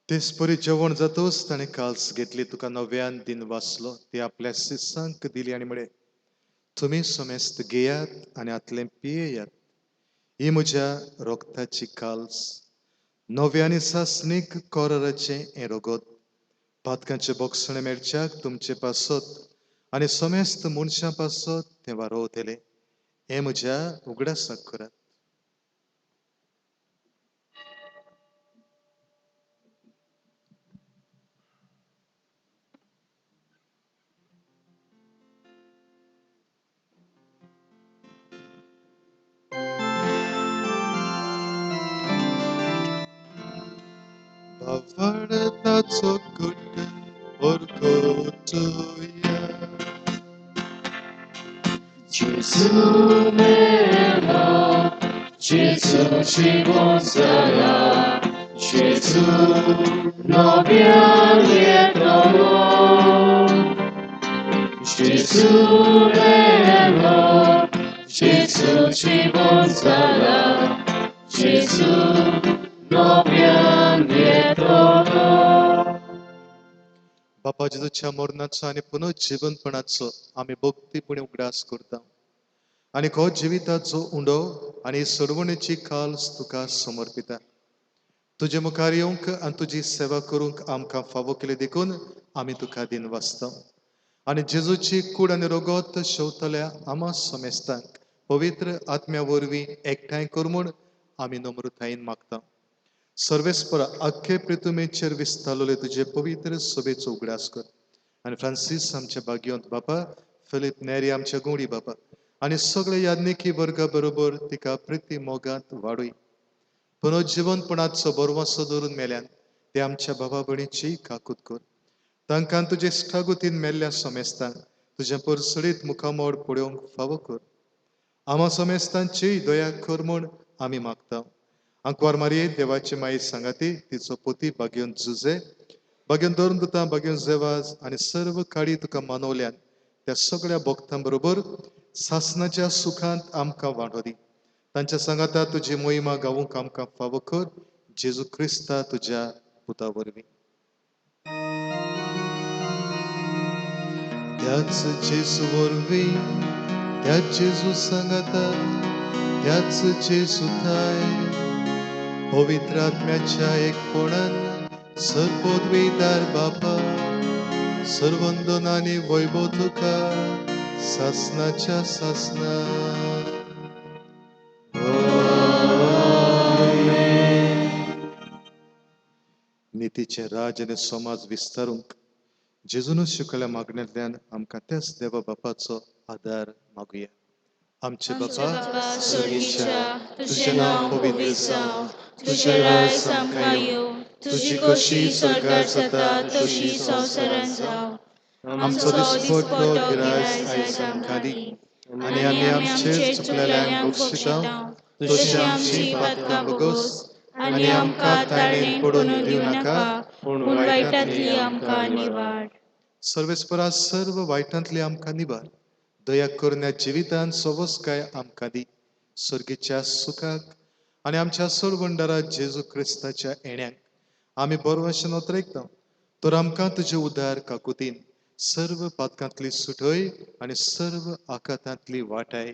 तेचपरी जेवण जातच ताणें काल्स घेतली, तुका नव्यान दिन वाचलो, ती आपल्या शिसांक दिली आनी म्हळें, तुमी समेस्त घेयात आनी हातलें पियेयात. ही म्हज्या रोगताची काल्स, नव्या आनी सासणीक कोराचें हें रगत, पातकांचें बोगसणें मेळच्याक तुमचे पासत आनी समेस्त मनशां पासत तें वारोवतलें. हें म्हज्या उगडासाक करात. भावार्थाचो गुट परगटुया. Gesù melo, Gesù ci consola, Gesù noviam lieto. Gesù melo, Gesù ci consola, Gesù noviam lieto. बापा जेजूच्या मरणाचो आनी पुनर्जीवनपणाचो आमी भक्तीपणी उगडास करता आनी हो जिविताचो उंडो आनी सोडवणेची काल्स तुका समर्पिता. तुजे मुखार येवंक आनी तुजी सेवा करूंक आमकां फावो केली देखून आमी तुका दिन वाचता आनी जेजूची कूड आनी रगत शेवतल्या आमा समेस्तांक पवित्र आत्म्या वरवीं एकठांय कर म्हूण आमी नम्रतायेन मागता. सर्वेस्पर आख्खे प्रितुमेचेर विस्तारलेले तुजे पवित्र सभेचो उगडास कर आनी फ्रांसीस आमच्या भाग्यवंत बापा, फिलीप नेरी आमच्या गुंडी बापा आनी सगळे याज्ञिकी वर्गा बरोबर तिका प्रिती मोगांत वाडूय. पुनर्जीवनपणाचो बरवासो धरून मेल्यान ते आमच्या बाबा भयणीची काकूत कर. तांकां तुजे इश्टागतीन मेल्ल्या समेस्तांक तुजें परसडीत मुखामोड पळोवंक फावो कर. आमा समेस्तांची दया कर म्हूण आमी मागता. आंकवार मारये देवाची माई सांगाती, तिचो पोती भाग्योन जुजे, भाग्योन धरून भाग्योन जेवाज आनी सर्व काळी तुका मानवल्यान त्या सगळ्या भक्तां बरोबर सासनाच्या सुखांत आमकां वांटो दी. तांच्या सांगाता तुजी मोहिमा गावूंक आमकां फावो कर, जेजू क्रिस्ता तुज्या पुता वरवीं. त्याच जेजू वरवीं, त्याच जेजू सांगाता, त्याच जेजू थाय पवित्र आत्म्याच्या एकपणान सर्वोद्विदार बापा, सर्वंदन आनी वैभव तुका सासनाच्या सासना. नितीचें राज आनी समाज विस्तारूंक जेजूनच शिकयल्या मागण्यांतल्यान आमकां त्याच देवा बापाचो आदार मागुया. आमचे बापा स्वर्गीच्या, तुझें नांव पवित्र जावं, तुझें राज आमकां येवं, तुजी खोशी स्वर्गार जाता तशी संवसारांत जावं. आमचो दिसपट्टो गिरायस आयज आमकां दी आनी आमी आमचेर चुकलेल्यांक बक्षिता तशी आमची पातकां भोगोस आनी आमकां ताळणेन पडून दिवं नाका, पूण वायटांतली आमकां निवाड. सर्वेस्परा सर्व वायटांतली आमकां निवार. दया करून ह्या जिवितान सवसकाय आमकां दी, सर्गीच्या सुखाक आनी आमच्या सोडवंडारा जेजू क्रिस्ताच्या येण्याक आमी बरवशेन ओतरेकता. तर आमकां तुजे उदार काकुतीन सर्व पातकांतली सुटय आनी सर्व आकातांतली वाटाय.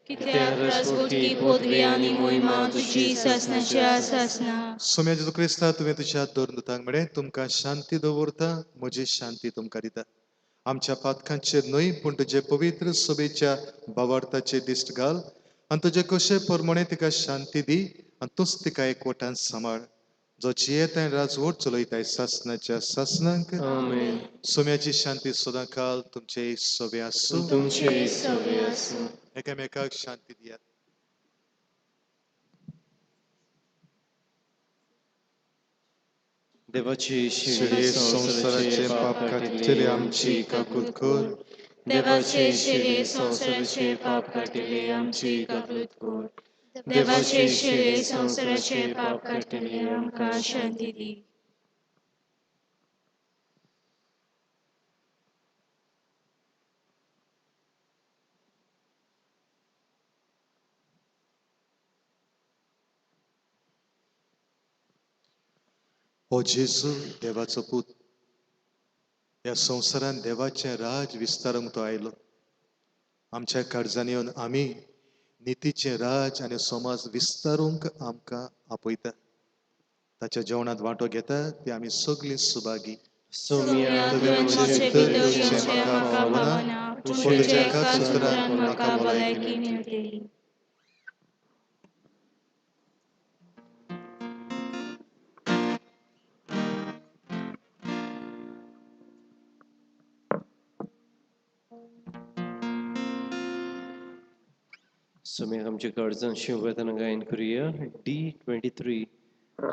कित्याक राजवटी पदवी आनी मोहिमा तुजी सासनाच्या सासना. सोम्या जेजू क्रिस्ता, तुवें तुज्या दोन दुतांक म्हळें, तुमकां शांती दवरता, म्हजी शांती तुमकां दिता. आमच्या पातकांचेर न्हय पूण तुजे पवित्र सभेच्या भावार्थाचेर दिश्ट घाल आनी तुजे कशे प्रमाणे तिका शांती दी आनी तूंच तिका एकवटान सांबाळ, जो जियेता आनी राजवट चलयताय सासनाच्या सासनाक. आमेन. सोम्याची शांती सदांकाल तुमचे सवे आसूं. तुमचे सवे आसूं. एकामेकाक शांती दियात. देवाची शिडी संवसाराचे पाप काडटले आमची काकूत कर. देवाचे शिरे संवसाराचे पाप काडटले आमची काकूत कर. देवाचे शिरे संवसाराचे पाप काडटले, आमकां शांती दी. हो जेजू देवाचो पूत, ह्या संवसारांत देवाचें राज विस्तारूंक तो आयलो. आमच्या काळजांनी येवन आमी नितीचें राज आनी समाज विस्तारूंक आमकां आपयता. ताच्या जेवणांत वांटो घेता ती आमी सगळीं सुभागी. सोम्या, तुवें म्हजे भितर येवचें म्हाका फावना, पूण तुज्या एकाच उतरान म्हाका भलायकी मेळटली. सोम्याक आमच्या काळजान शिववेतना गायन करुया D23,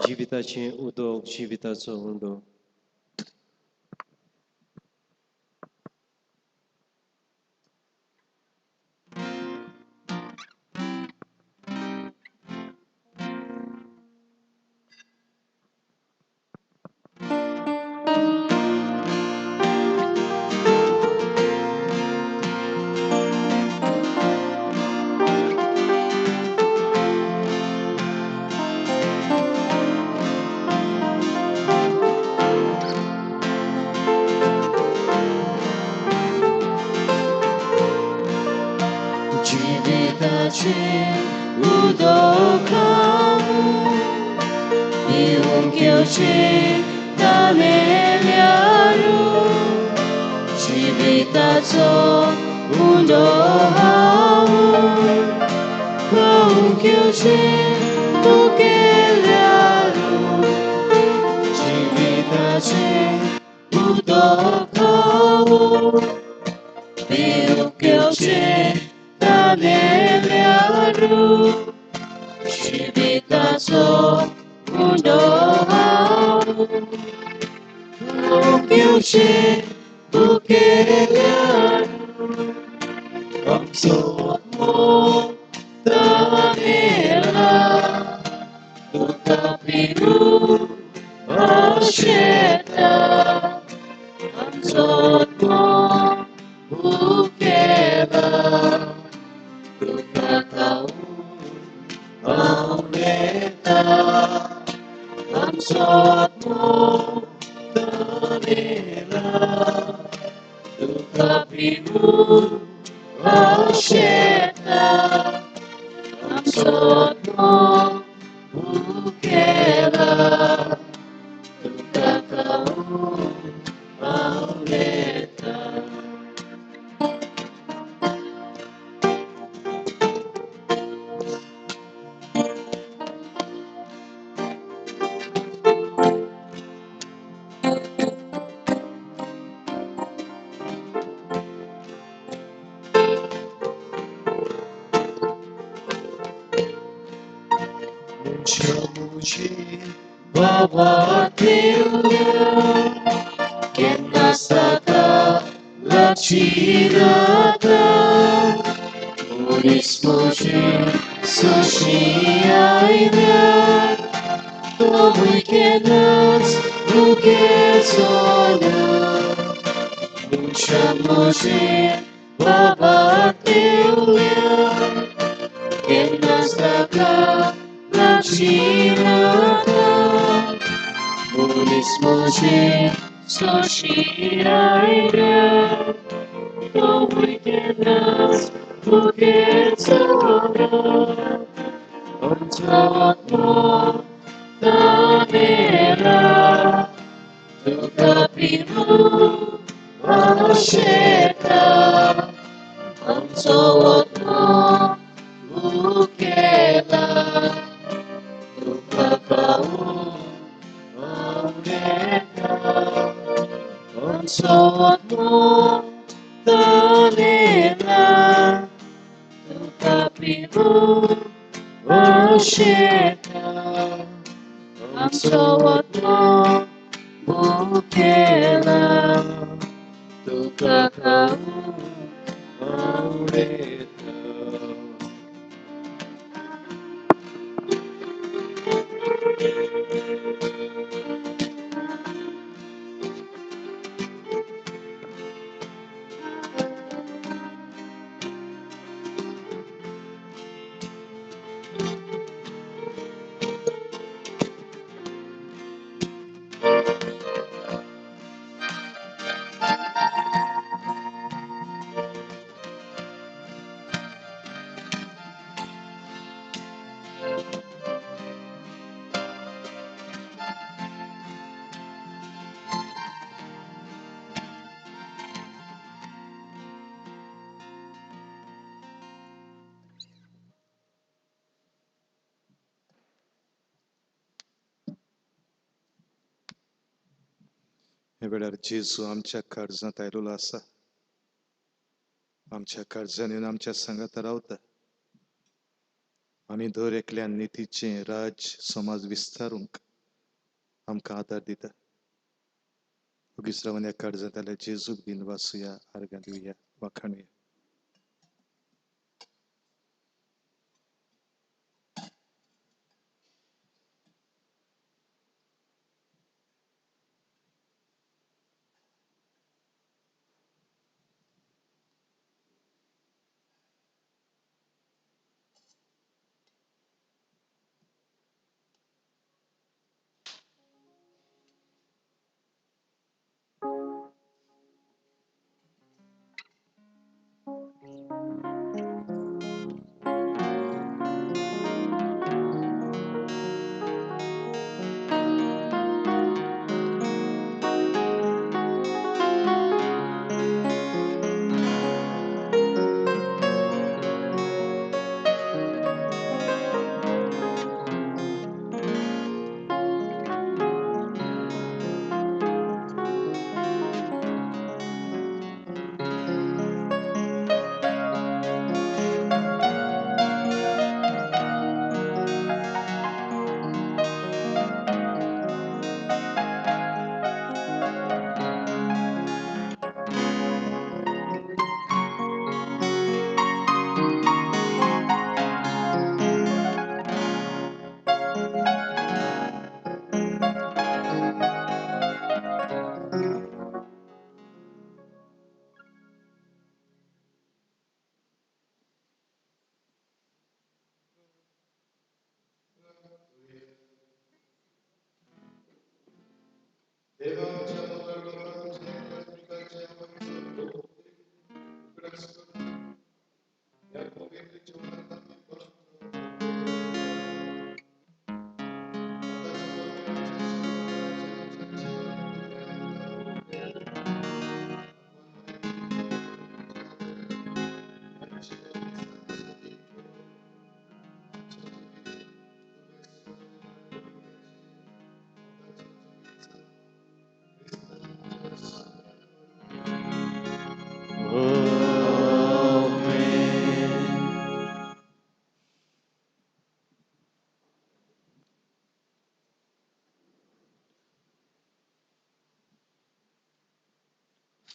जिविताचें उदक, जिविताचो उंडो. जिविताचें उदक हांव पिवंक घेवचें तानेल्यारू, जिविताचो उंडो हांव खावंक घेवचें तुगेल्यारू, जिविताचें उदक हांव पिवंक घेवचें तानेल्यारू, जिविताचो उंडो हांव खावंक घेवचें तुगेल्यारू, आमचो आत्मो तानेला तुका पिवूंक आशेता, आमचो आत्मो भुकेला तुका खावंक आवडटा, आमचो आत्मो तानेला तुका पिवूंक आशेता, आमचो आत्मो भुकेला तुका खावंक आवडटा. मुझे बाबा तेवल्या केन्ना साका लागची नाका, मनीस म्हजे सोशी आयल्यार तोवूय केन्नाच भुकेचो ना. मनशां म्हजे बाबा तेवल्या केन्नाच ताका लागची नाका, मनीस म्हजे सोशी आयल्यार तोवूय केन्नाच भुकेचो ना. आमचो आत्मो तानेला तुका पिवूंक आशेता, आमचो आत्मो भुकेला तुका खावंक आवडटा, आमचो आत्मो तानेला तुका पिवूंक आशेता, आमचो आत्मो भुकेला तुका खावंक आवडटा. ह्या वेळार जेजू आमच्या काळजांत आयलेलो आसा. आमच्या काळजान येवन आमच्या सांगाता रावता. आमी दर एकल्यान नितीचें राज्य समाज विस्तारूंक आमकां आदार दिता. ओगीच रावन ह्या काळजांत आयल्या जेजूक दिन वाचुया, आर्गां दिवया, वाखाणुया.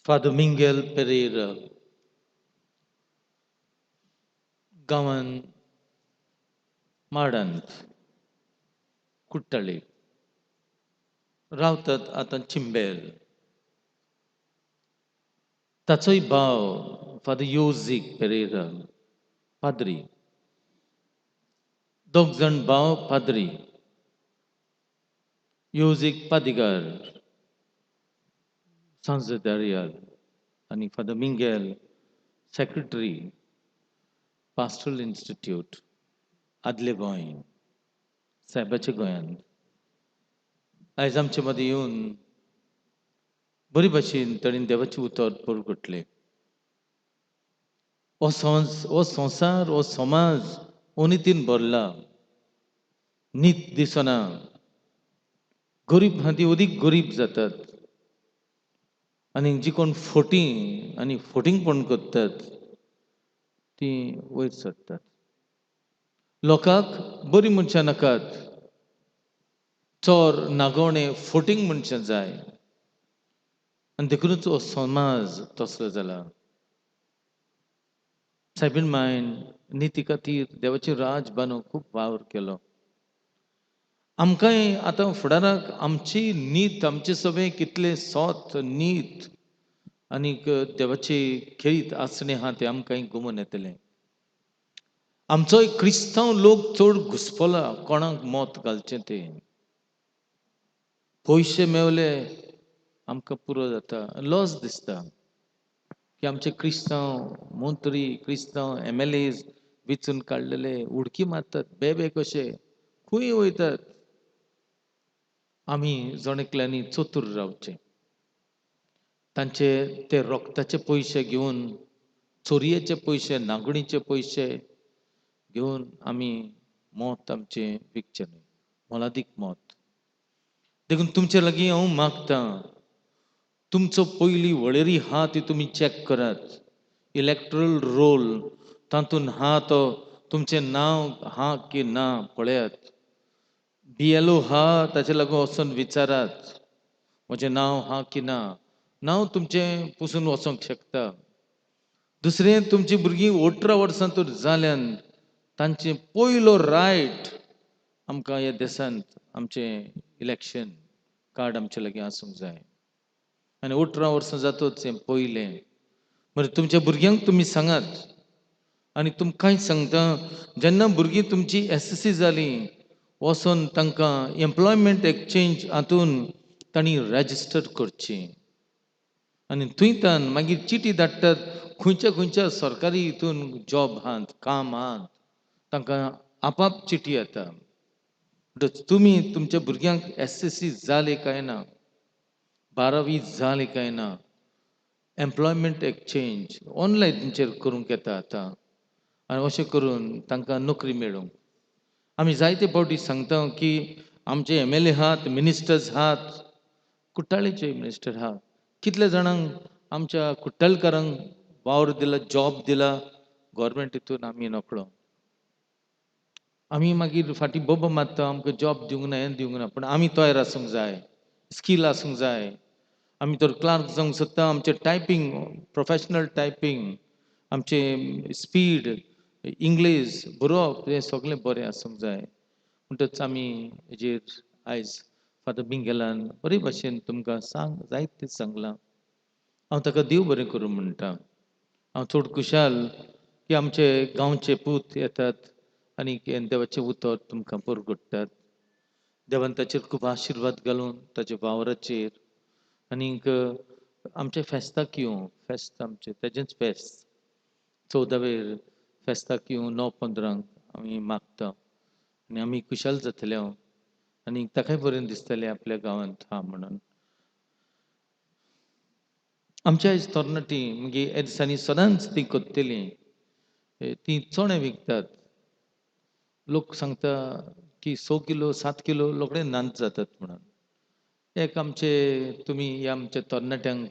फादर मिंगेल पेरेरा गांवान माडांत कुट्टाळे रावतात आतां चिंबेल. ताचोय भाव फादर योजीक पेरेरा पाद्री. दोग जाण भाव पाद्री. योजीक पादिगार सांजदारियाल आनी father Mingel secretary pastoral institute आदले गोंय सायबाच्या गोंयांत आयज आमचे मदीं येवन बरी भाशेन ताणें देवाचें उतर परगटलें. हो हो संवसार हो समाज अनितीन भरला. नीत दिसना. गरीब हाती अदीक गरीब जातात आनी जी कोण फटी आनी फटींगपण करतात ती वयर सरतात. लोकांक बरीं मनशां नाकात. चोर नागोवणे फटींग मनशां जाय आनी देखूनच हो समाज तसलो जाला. सायबीण मायन निती खातीर देवाचें राज बांदूंक खूब वावर केलो. आमकांय आतां फुडाराक आमची नीत आमचे सगळें कितलें सोत नीत आनीक देवाची खेरीत आसणें आहा तें आमकांय गुमून येतलें. आमचोय क्रिस्तांव लोक चड घुसपला कोणाक मत घालचें तें. पयशे मेवले आमकां पुरो जाता. लॉस दिसता की आमचे क्रिस्तांव मंत्री क्रिस्तांव एम एल एज विचून काडलेले उडकी मारतात बेबे कशे खंय वयतात. आमी जण एकल्यांनी चतूर रावचें. तांचे ते रोगताचे पयशे घेवन चोरयेचे पयशे नागणीचे पयशे घेवन आमी मत आमचें विकचें न्हय. मोलादीक मत. देखून तुमचे लागीं हांव मागतां तुमचो पयली वळेरी आहा ती तुमी चॅक करात. इलेक्ट्रल रोल तातूंत आहा तो तुमचें नांव आहा की ना पळयात. BLO आहा ताचे लागून वचोन विचारात म्हजें नांव आहा की ना. नांव तुमचें पुसून वचोंक शकता. दुसरें, तुमची भुरगीं 18 वर्सां तर जाल्यान तांचें पयलो रायट आमकां ह्या देशांत आमचें इलेक्शन कार्ड आमचे लागीं आसूंक जाय. आनी 18 वर्सां जातच हें पयलें. बरें, तुमच्या भुरग्यांक तुमी सांगात. आनी तुमकांय सांगता, जेन्ना भुरगीं तुमची SSC जाली वचोन तांकां एम्प्लॉयमेंट एक्सचेंज हातून तांणी रॅजिस्टर करचें. आनी थंय तान मागीर चिटी धाडटात खंयच्या खंयच्या सरकारी हितून जॉब आहात, काम आहात, तांकां आपाप चिटी येता. म्हणटच तुमी तुमच्या भुरग्यांक SSC जाले काय ना, 12वी जाली काय ना, एम्प्लॉयमेंट एक्सचेंज ऑनलायनचेर करूंक येता आतां. आनी अशें करून तांकां नोकरी मेळूंक. आमी जायते फावटी सांगता की आमचे MLA आहात, मिनिस्टर्स आहात, कुट्टाळेचे मिनिस्टर आहात, कितले जाणांक आमच्या कुट्टाळकारांक वावर दिला, जॉब दिला गव्हर्मेंट हितून आमी नकळो. आमी मागीर फाटीं बोबो मारता आमकां जॉब दिवंक ना, हें दिवंक ना. पूण आमी तयार आसूंक जाय, स्कील आसूंक जाय. आमी तर क्लार्क जावंक सोदता, आमचें टायपींग, प्रोफेशनल टायपींग, आमचें स्पीड, इंग्लीश बरोवप हें सगळें बरें आसूंक जाय. म्हणटच आमी हेजेर आयज फादर मिंगेलान बरे भाशेन तुमकां सांग जायतें सांगलां. हांव ताका देव बरें करूं म्हणटा. हांव चड खुशाल की आमचे गांवचे पूत येतात आनी देवाचें उतर तुमकां परगट्टात. देवान ताचेर खूब आशिर्वाद घालून ताच्या वावराचेर. आनीक आमचें फेस्ताक येवं, फेस्त आमचें तेजेंच फेस्त 14वेर फेस्ताक येवं 9:15 आमी मागता आनी आमी खुशाल जातले हांव आनी ताकाय बरें दिसतलें आपल्या गांवांत हा म्हणून. आमच्या आयज तरणाटी मागीर ह्या दिसांनी सदांच ती करतली, ती चणे विकतात. लोक सांगता की 6 किलो 7 किलो रोखडे नाच जातात म्हणून. एक आमचे तुमी ह्या आमच्या तरणाट्यांक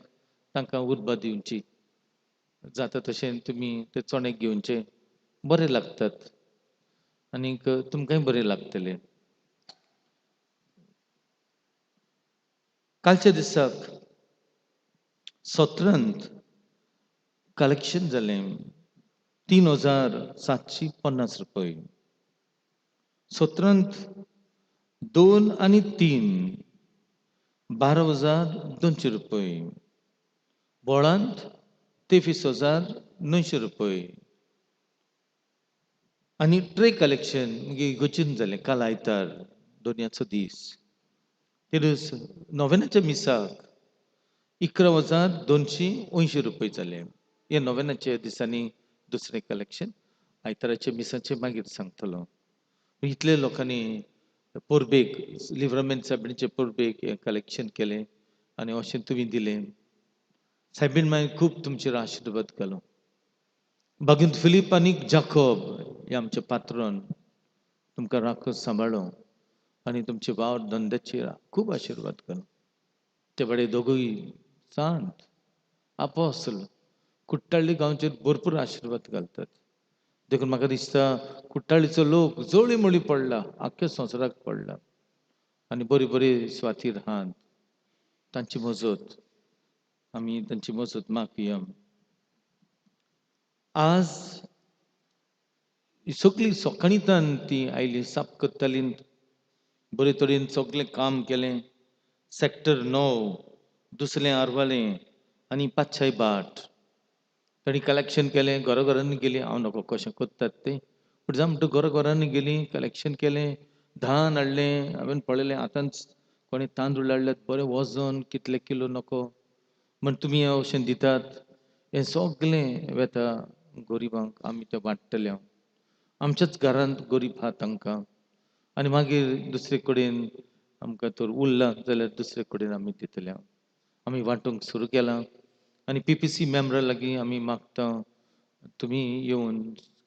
तांकां उर्बा दिवची, जाता तशें तुमी ते चणे घेवचे, बरे लागतात आनीक तुमकांय बरें लागतलें. कालच्या दिसाक सत्रांत कलेक्शन जालें 3750 रुपये. सत्रांत 2 आनी 3 12,200 रुपये. बोळांत 23,900 रुपये. आनी ट्रे कलेक्शन मागीर इगर्जेन जालें काल आयतार दोनयाचो दीस, ते दीस नोवेनाच्या मिसाक 11,280 रुपये जाले. हे नोवेनाच्या दिसांनी दुसरें कलेक्शन आयताराच्या मिसाचें मागीर सांगतलो. इतले लोकांनी परबेक लिव्रामेंत सायबिणीचे परबेक हें कलेक्शन केलें आनी अशें तुमी दिलें. सायबीण मागीर खूब तुमचेर आशिर्वाद घालो. बागीन फिलीप आनी जाकोब हे आमचे पात्रोन तुमकां राखो सांबाळो आनी तुमचे वावर धंद्याचेर खूब आशिर्वाद घालो. ते बडे दोगूय सांत आपोसल कुट्टाळी गांवचेर भरपूर आशिर्वाद घालतात. देखून म्हाका दिसता कुट्टाळीचो लोक जळी मळी पडला, आख्ख्या संवसाराक पडला आनी बरी बरी स्वातीर आहात. तांची मजत आमी तांची मजत मागया. आज सगळीं सकाळींतान ती आयली, साफ करताली, बरे तरेन सगळें काम केलें. सेक्टर 9 दुसरें आरवालें आनी पातशाय बाट तांणी कलेक्शन केलें. घरा घरांनी गेली, हांव नको कशें करतात तें, पूण जावं म्हणटा घरा घरांनी गेली, कलेक्शन केलें, धान हाडलें. हांवें पळयलें आतांच कोणी तांदूळ हाडल्यात बरें वजन कितले किलो नको म्हण तुमी अशें दितात. हें सगळें वेता गरिबांक, आमी तें वांट्टले. आमच्याच घरांत गरीब आहा तांकां आनी मागीर दुसरे कडेन आमकां तर उरलां जाल्यार दुसरे कडेन आमी दितले. आमी वांटूंक सुरू केलां आनी PPC मेंबरा लागीं आमी मागता तुमी येवन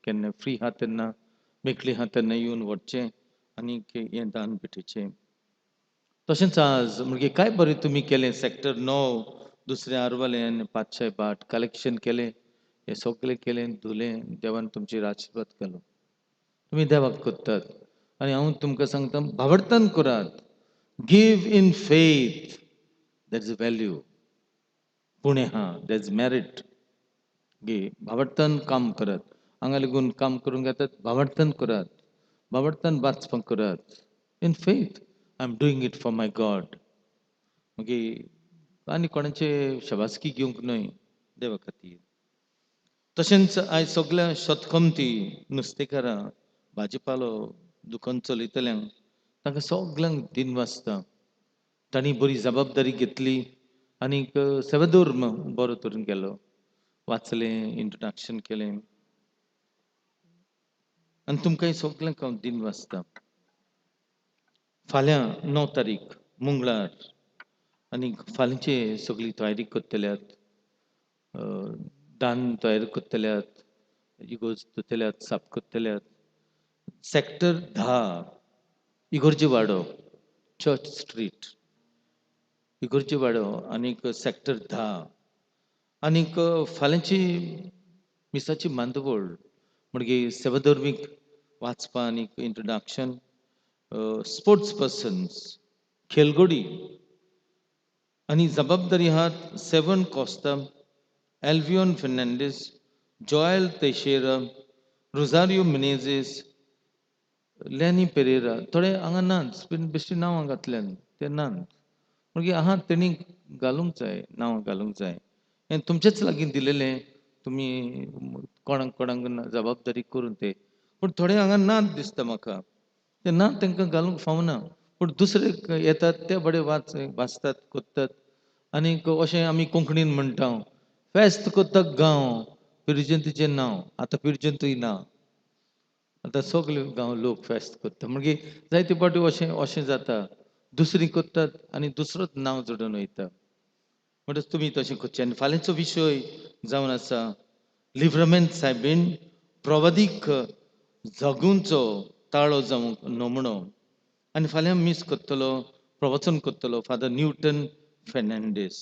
केन्ना फ्री आहा तेन्ना, मेकळी आहा तेन्ना येवन व्हरचें आनी हें दान भेटयचें. तशेंच आज म्हणजे काय बरें तुमी केलें. सेक्टर 9 दुसऱ्या आरवाल्यान पातशाय बाट कलेक्शन केलें, हें सगळें केलें, धुलें, देवान तुमचेर आशिर्वाद केलो. तुमी देवाक करतात आनी हांव तुमकां सांगता, भावार्थान करात. Give in faith, that is value. Pune आहा, that is merit. गे भावार्थान काम करात, हांगा लागून काम करूंक येतात, भावार्थान करात, भावार्थान वाचपाक करात. In faith I am doing it for my God. मागीर आनी कोणाचे शबासकी घेवंक न्हय, देवा खातीर. तशेंच आयज सगळ्या शेतकामती, नुस्तेकारां, भाजीपालो दुकान चलयतल्यांक, तांकां सगल्यांक दिनवासता. तांणी बरी जबाबदारी घेतली आनीक सेवाधर्म बरो तरेन केलो. वाचलें, इंट्रोडक्शन केलें आनी तुमकां सगल्यांक हांव दिनवासता. फाल्यां 9 तारीख मंगळार आनी फाल्यांचे सगळी तयारी करतल्यात, दान तयार करतल्यात, इगोर्ज धुतल्यात, साफ करतल्यात. सेक्टर 10 इगोर्जी वाडो, चर्च स्ट्रीट, इगोर्जी वाडो आनीक सेक्टर 10. आनीक फाल्यांची मिसाची मांदवळ म्हणजे सेवाधर्मीक वाचपा आनीक इंट्रोडक्शन, स्पोर्ट्स पर्सन्स, खेलगडी आनी जबाबदारी आहात 7 Costa, Alvion Fernandes, Joel Teixeira, Rosario Menezes, Lenny Pereira. थोडे हांगा नाच, पूण बेश्टी नांवां घातल्यान ते नात. मागीर आहा तेणी घालूंक जाय, नांवां घालूंक जाय. हें तुमचेच लागीं दिलेलें, तुमी कोणाक कोणाक जबाबदारी करून ते. पूण थोडे हांगा नात दिसता म्हाका, ते ना तांकां घालूंक फावना. पूण दुसरे येतात ते बरे वाचतात, करतात. आनीक अशें आमी कोंकणीन म्हणटा, फेस्त करता गांव पिरजंतीचें नांव. आतां पिरजंतूय ना, आतां सगळे गांव लोक फेस्त करता. मागीर जायते फावटी अशें अशें जाता, दुसरी करतात आनी दुसरोच नांव जोडून वयता. म्हणटच तुमी तशें करचें. आनी फाल्यांचो विशय जावन आसा लिव्रमेंत सायबीन प्रवादीक जगूंचो ताळो जावंक नमणो. आनी फाल्यां मीस करतलो, प्रवचन करतलो फादर न्यूटन फेर्नांडीस.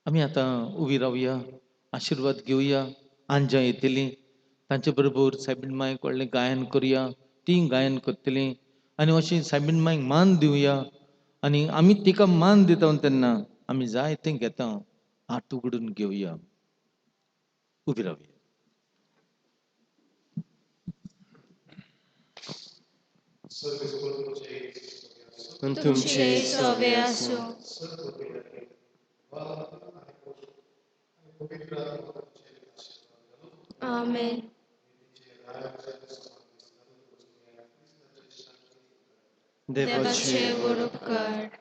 आमी आतां उबी रावया, आशिर्वाद घेवया. आंजां येतलीं, तांचे बरोबर सायबीन मायक व्हडलें गायन करुया, तीं गायन करतलीं आनी अशीं सायबीन मायक मान दिवया. आनी आमी तिका मान दिता तेन्ना आमी जाय तें घेता, हात उगडून घेवया, उबी रावया. तुमचे सोबे आसूं. आमेन. देवाचे व्हड उपकार.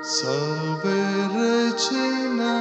Salve Regina,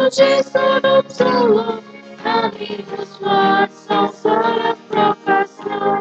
तुझे स्वरूप जालो आनी उजवाड संवसाराक प्रकाशलो.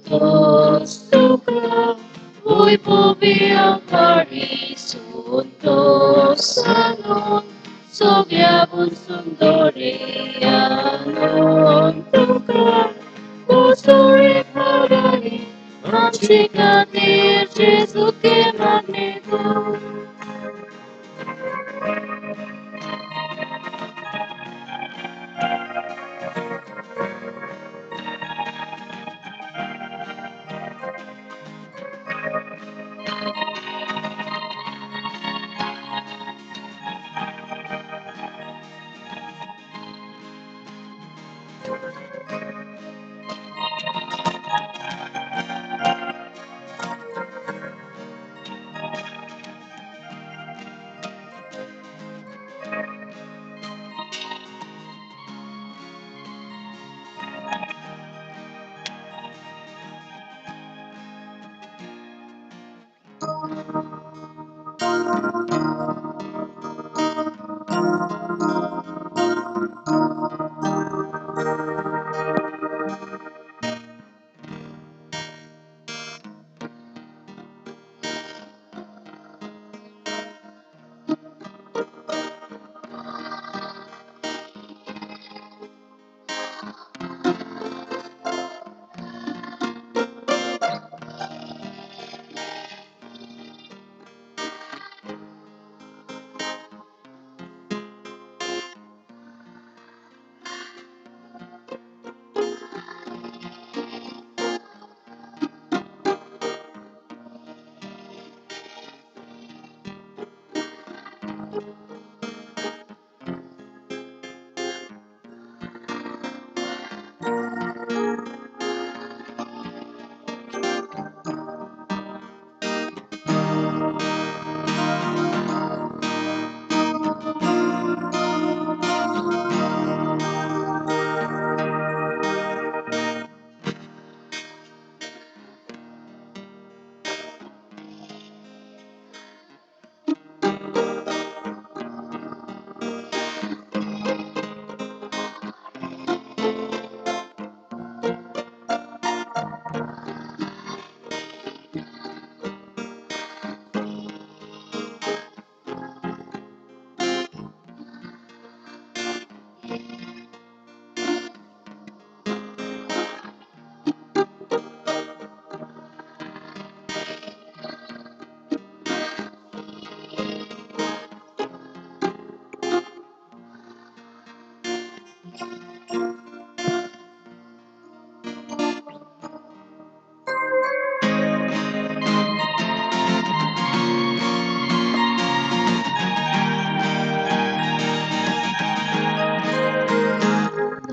Santos tuka, Voivovi Santos anon, Sogliavun sundori anon tuka, Usuri parani, Amshikatir Jesu ke magneto.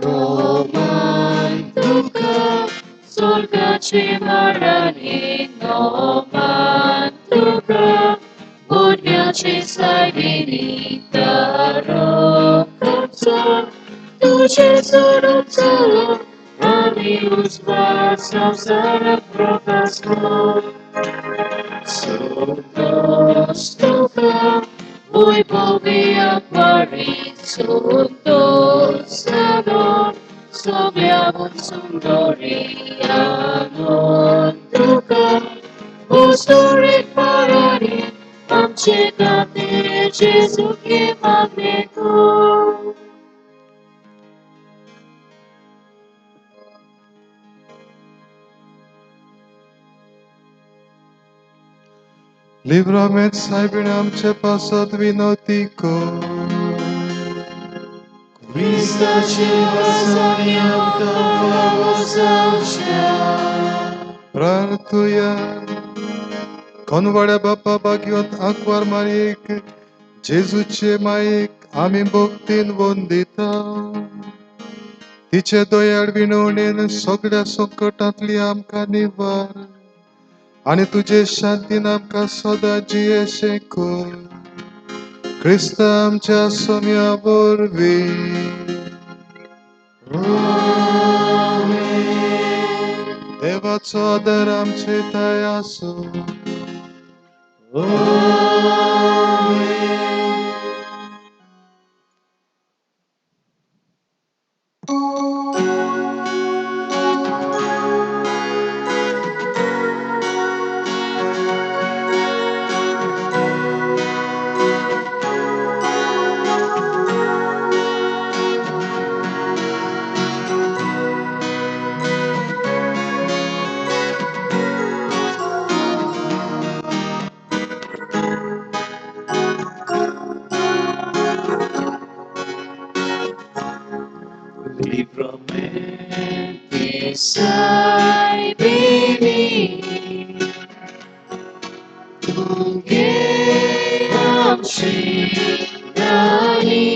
Noman tuka, sorgachi marani, noman tuka, Budhyachi saibini, taro kapsa, tujhe swarup zalo, ani uswar samsara prakaslo. Santos tuka, Voivovi apari, Santos anon, Sogliavun sundori anon tuka, Usurik parani, Amche katir Jesu ke magneto. Livramet सायबीण आमचे पासत विनवती कर. क्रिस्ताचे वासांनी आमकां फावो जावचें. प्रार्थुया. कोनवाड्या बापा भाग्योत आंकवार मारयेक जेजूचे मायेक आमी भक्तीन वंदिता. तिचे दयाळ विनवणेन सगळ्या संकटांतली आमकां निवार. आनी तुजे शांतीन आमकां सदां जियेशें कर क्रिस्त आमच्या सोम्या वरवीं. देवाचो आदर आमचे थाय आसूं. Livramenti sai beni तुगे आमची राणी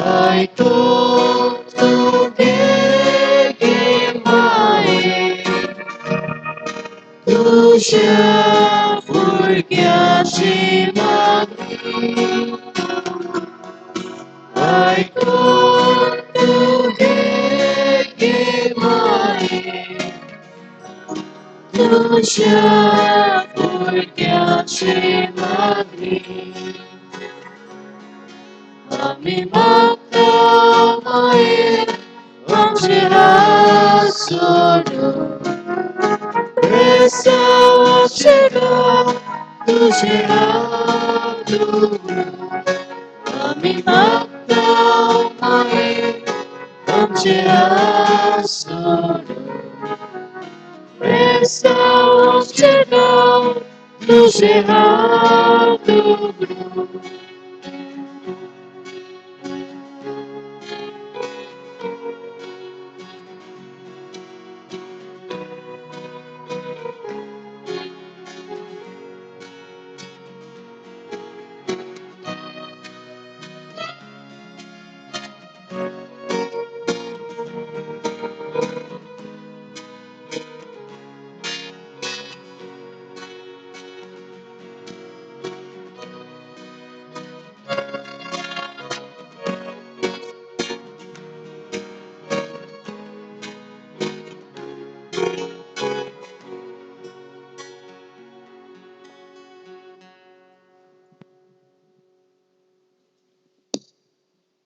आयको तुगे गे माये तुज्या भुरग्याची मागणी आयको तुगे गे माये तुज्या भुरग्याची मागणी. आमी मागता माये आमचे हात सोडून बेसाचे गांव तुझे हात उगडून. आमी मागता माये आमचे हात सोडून बेसाचे गांव तुझे हात उगडून.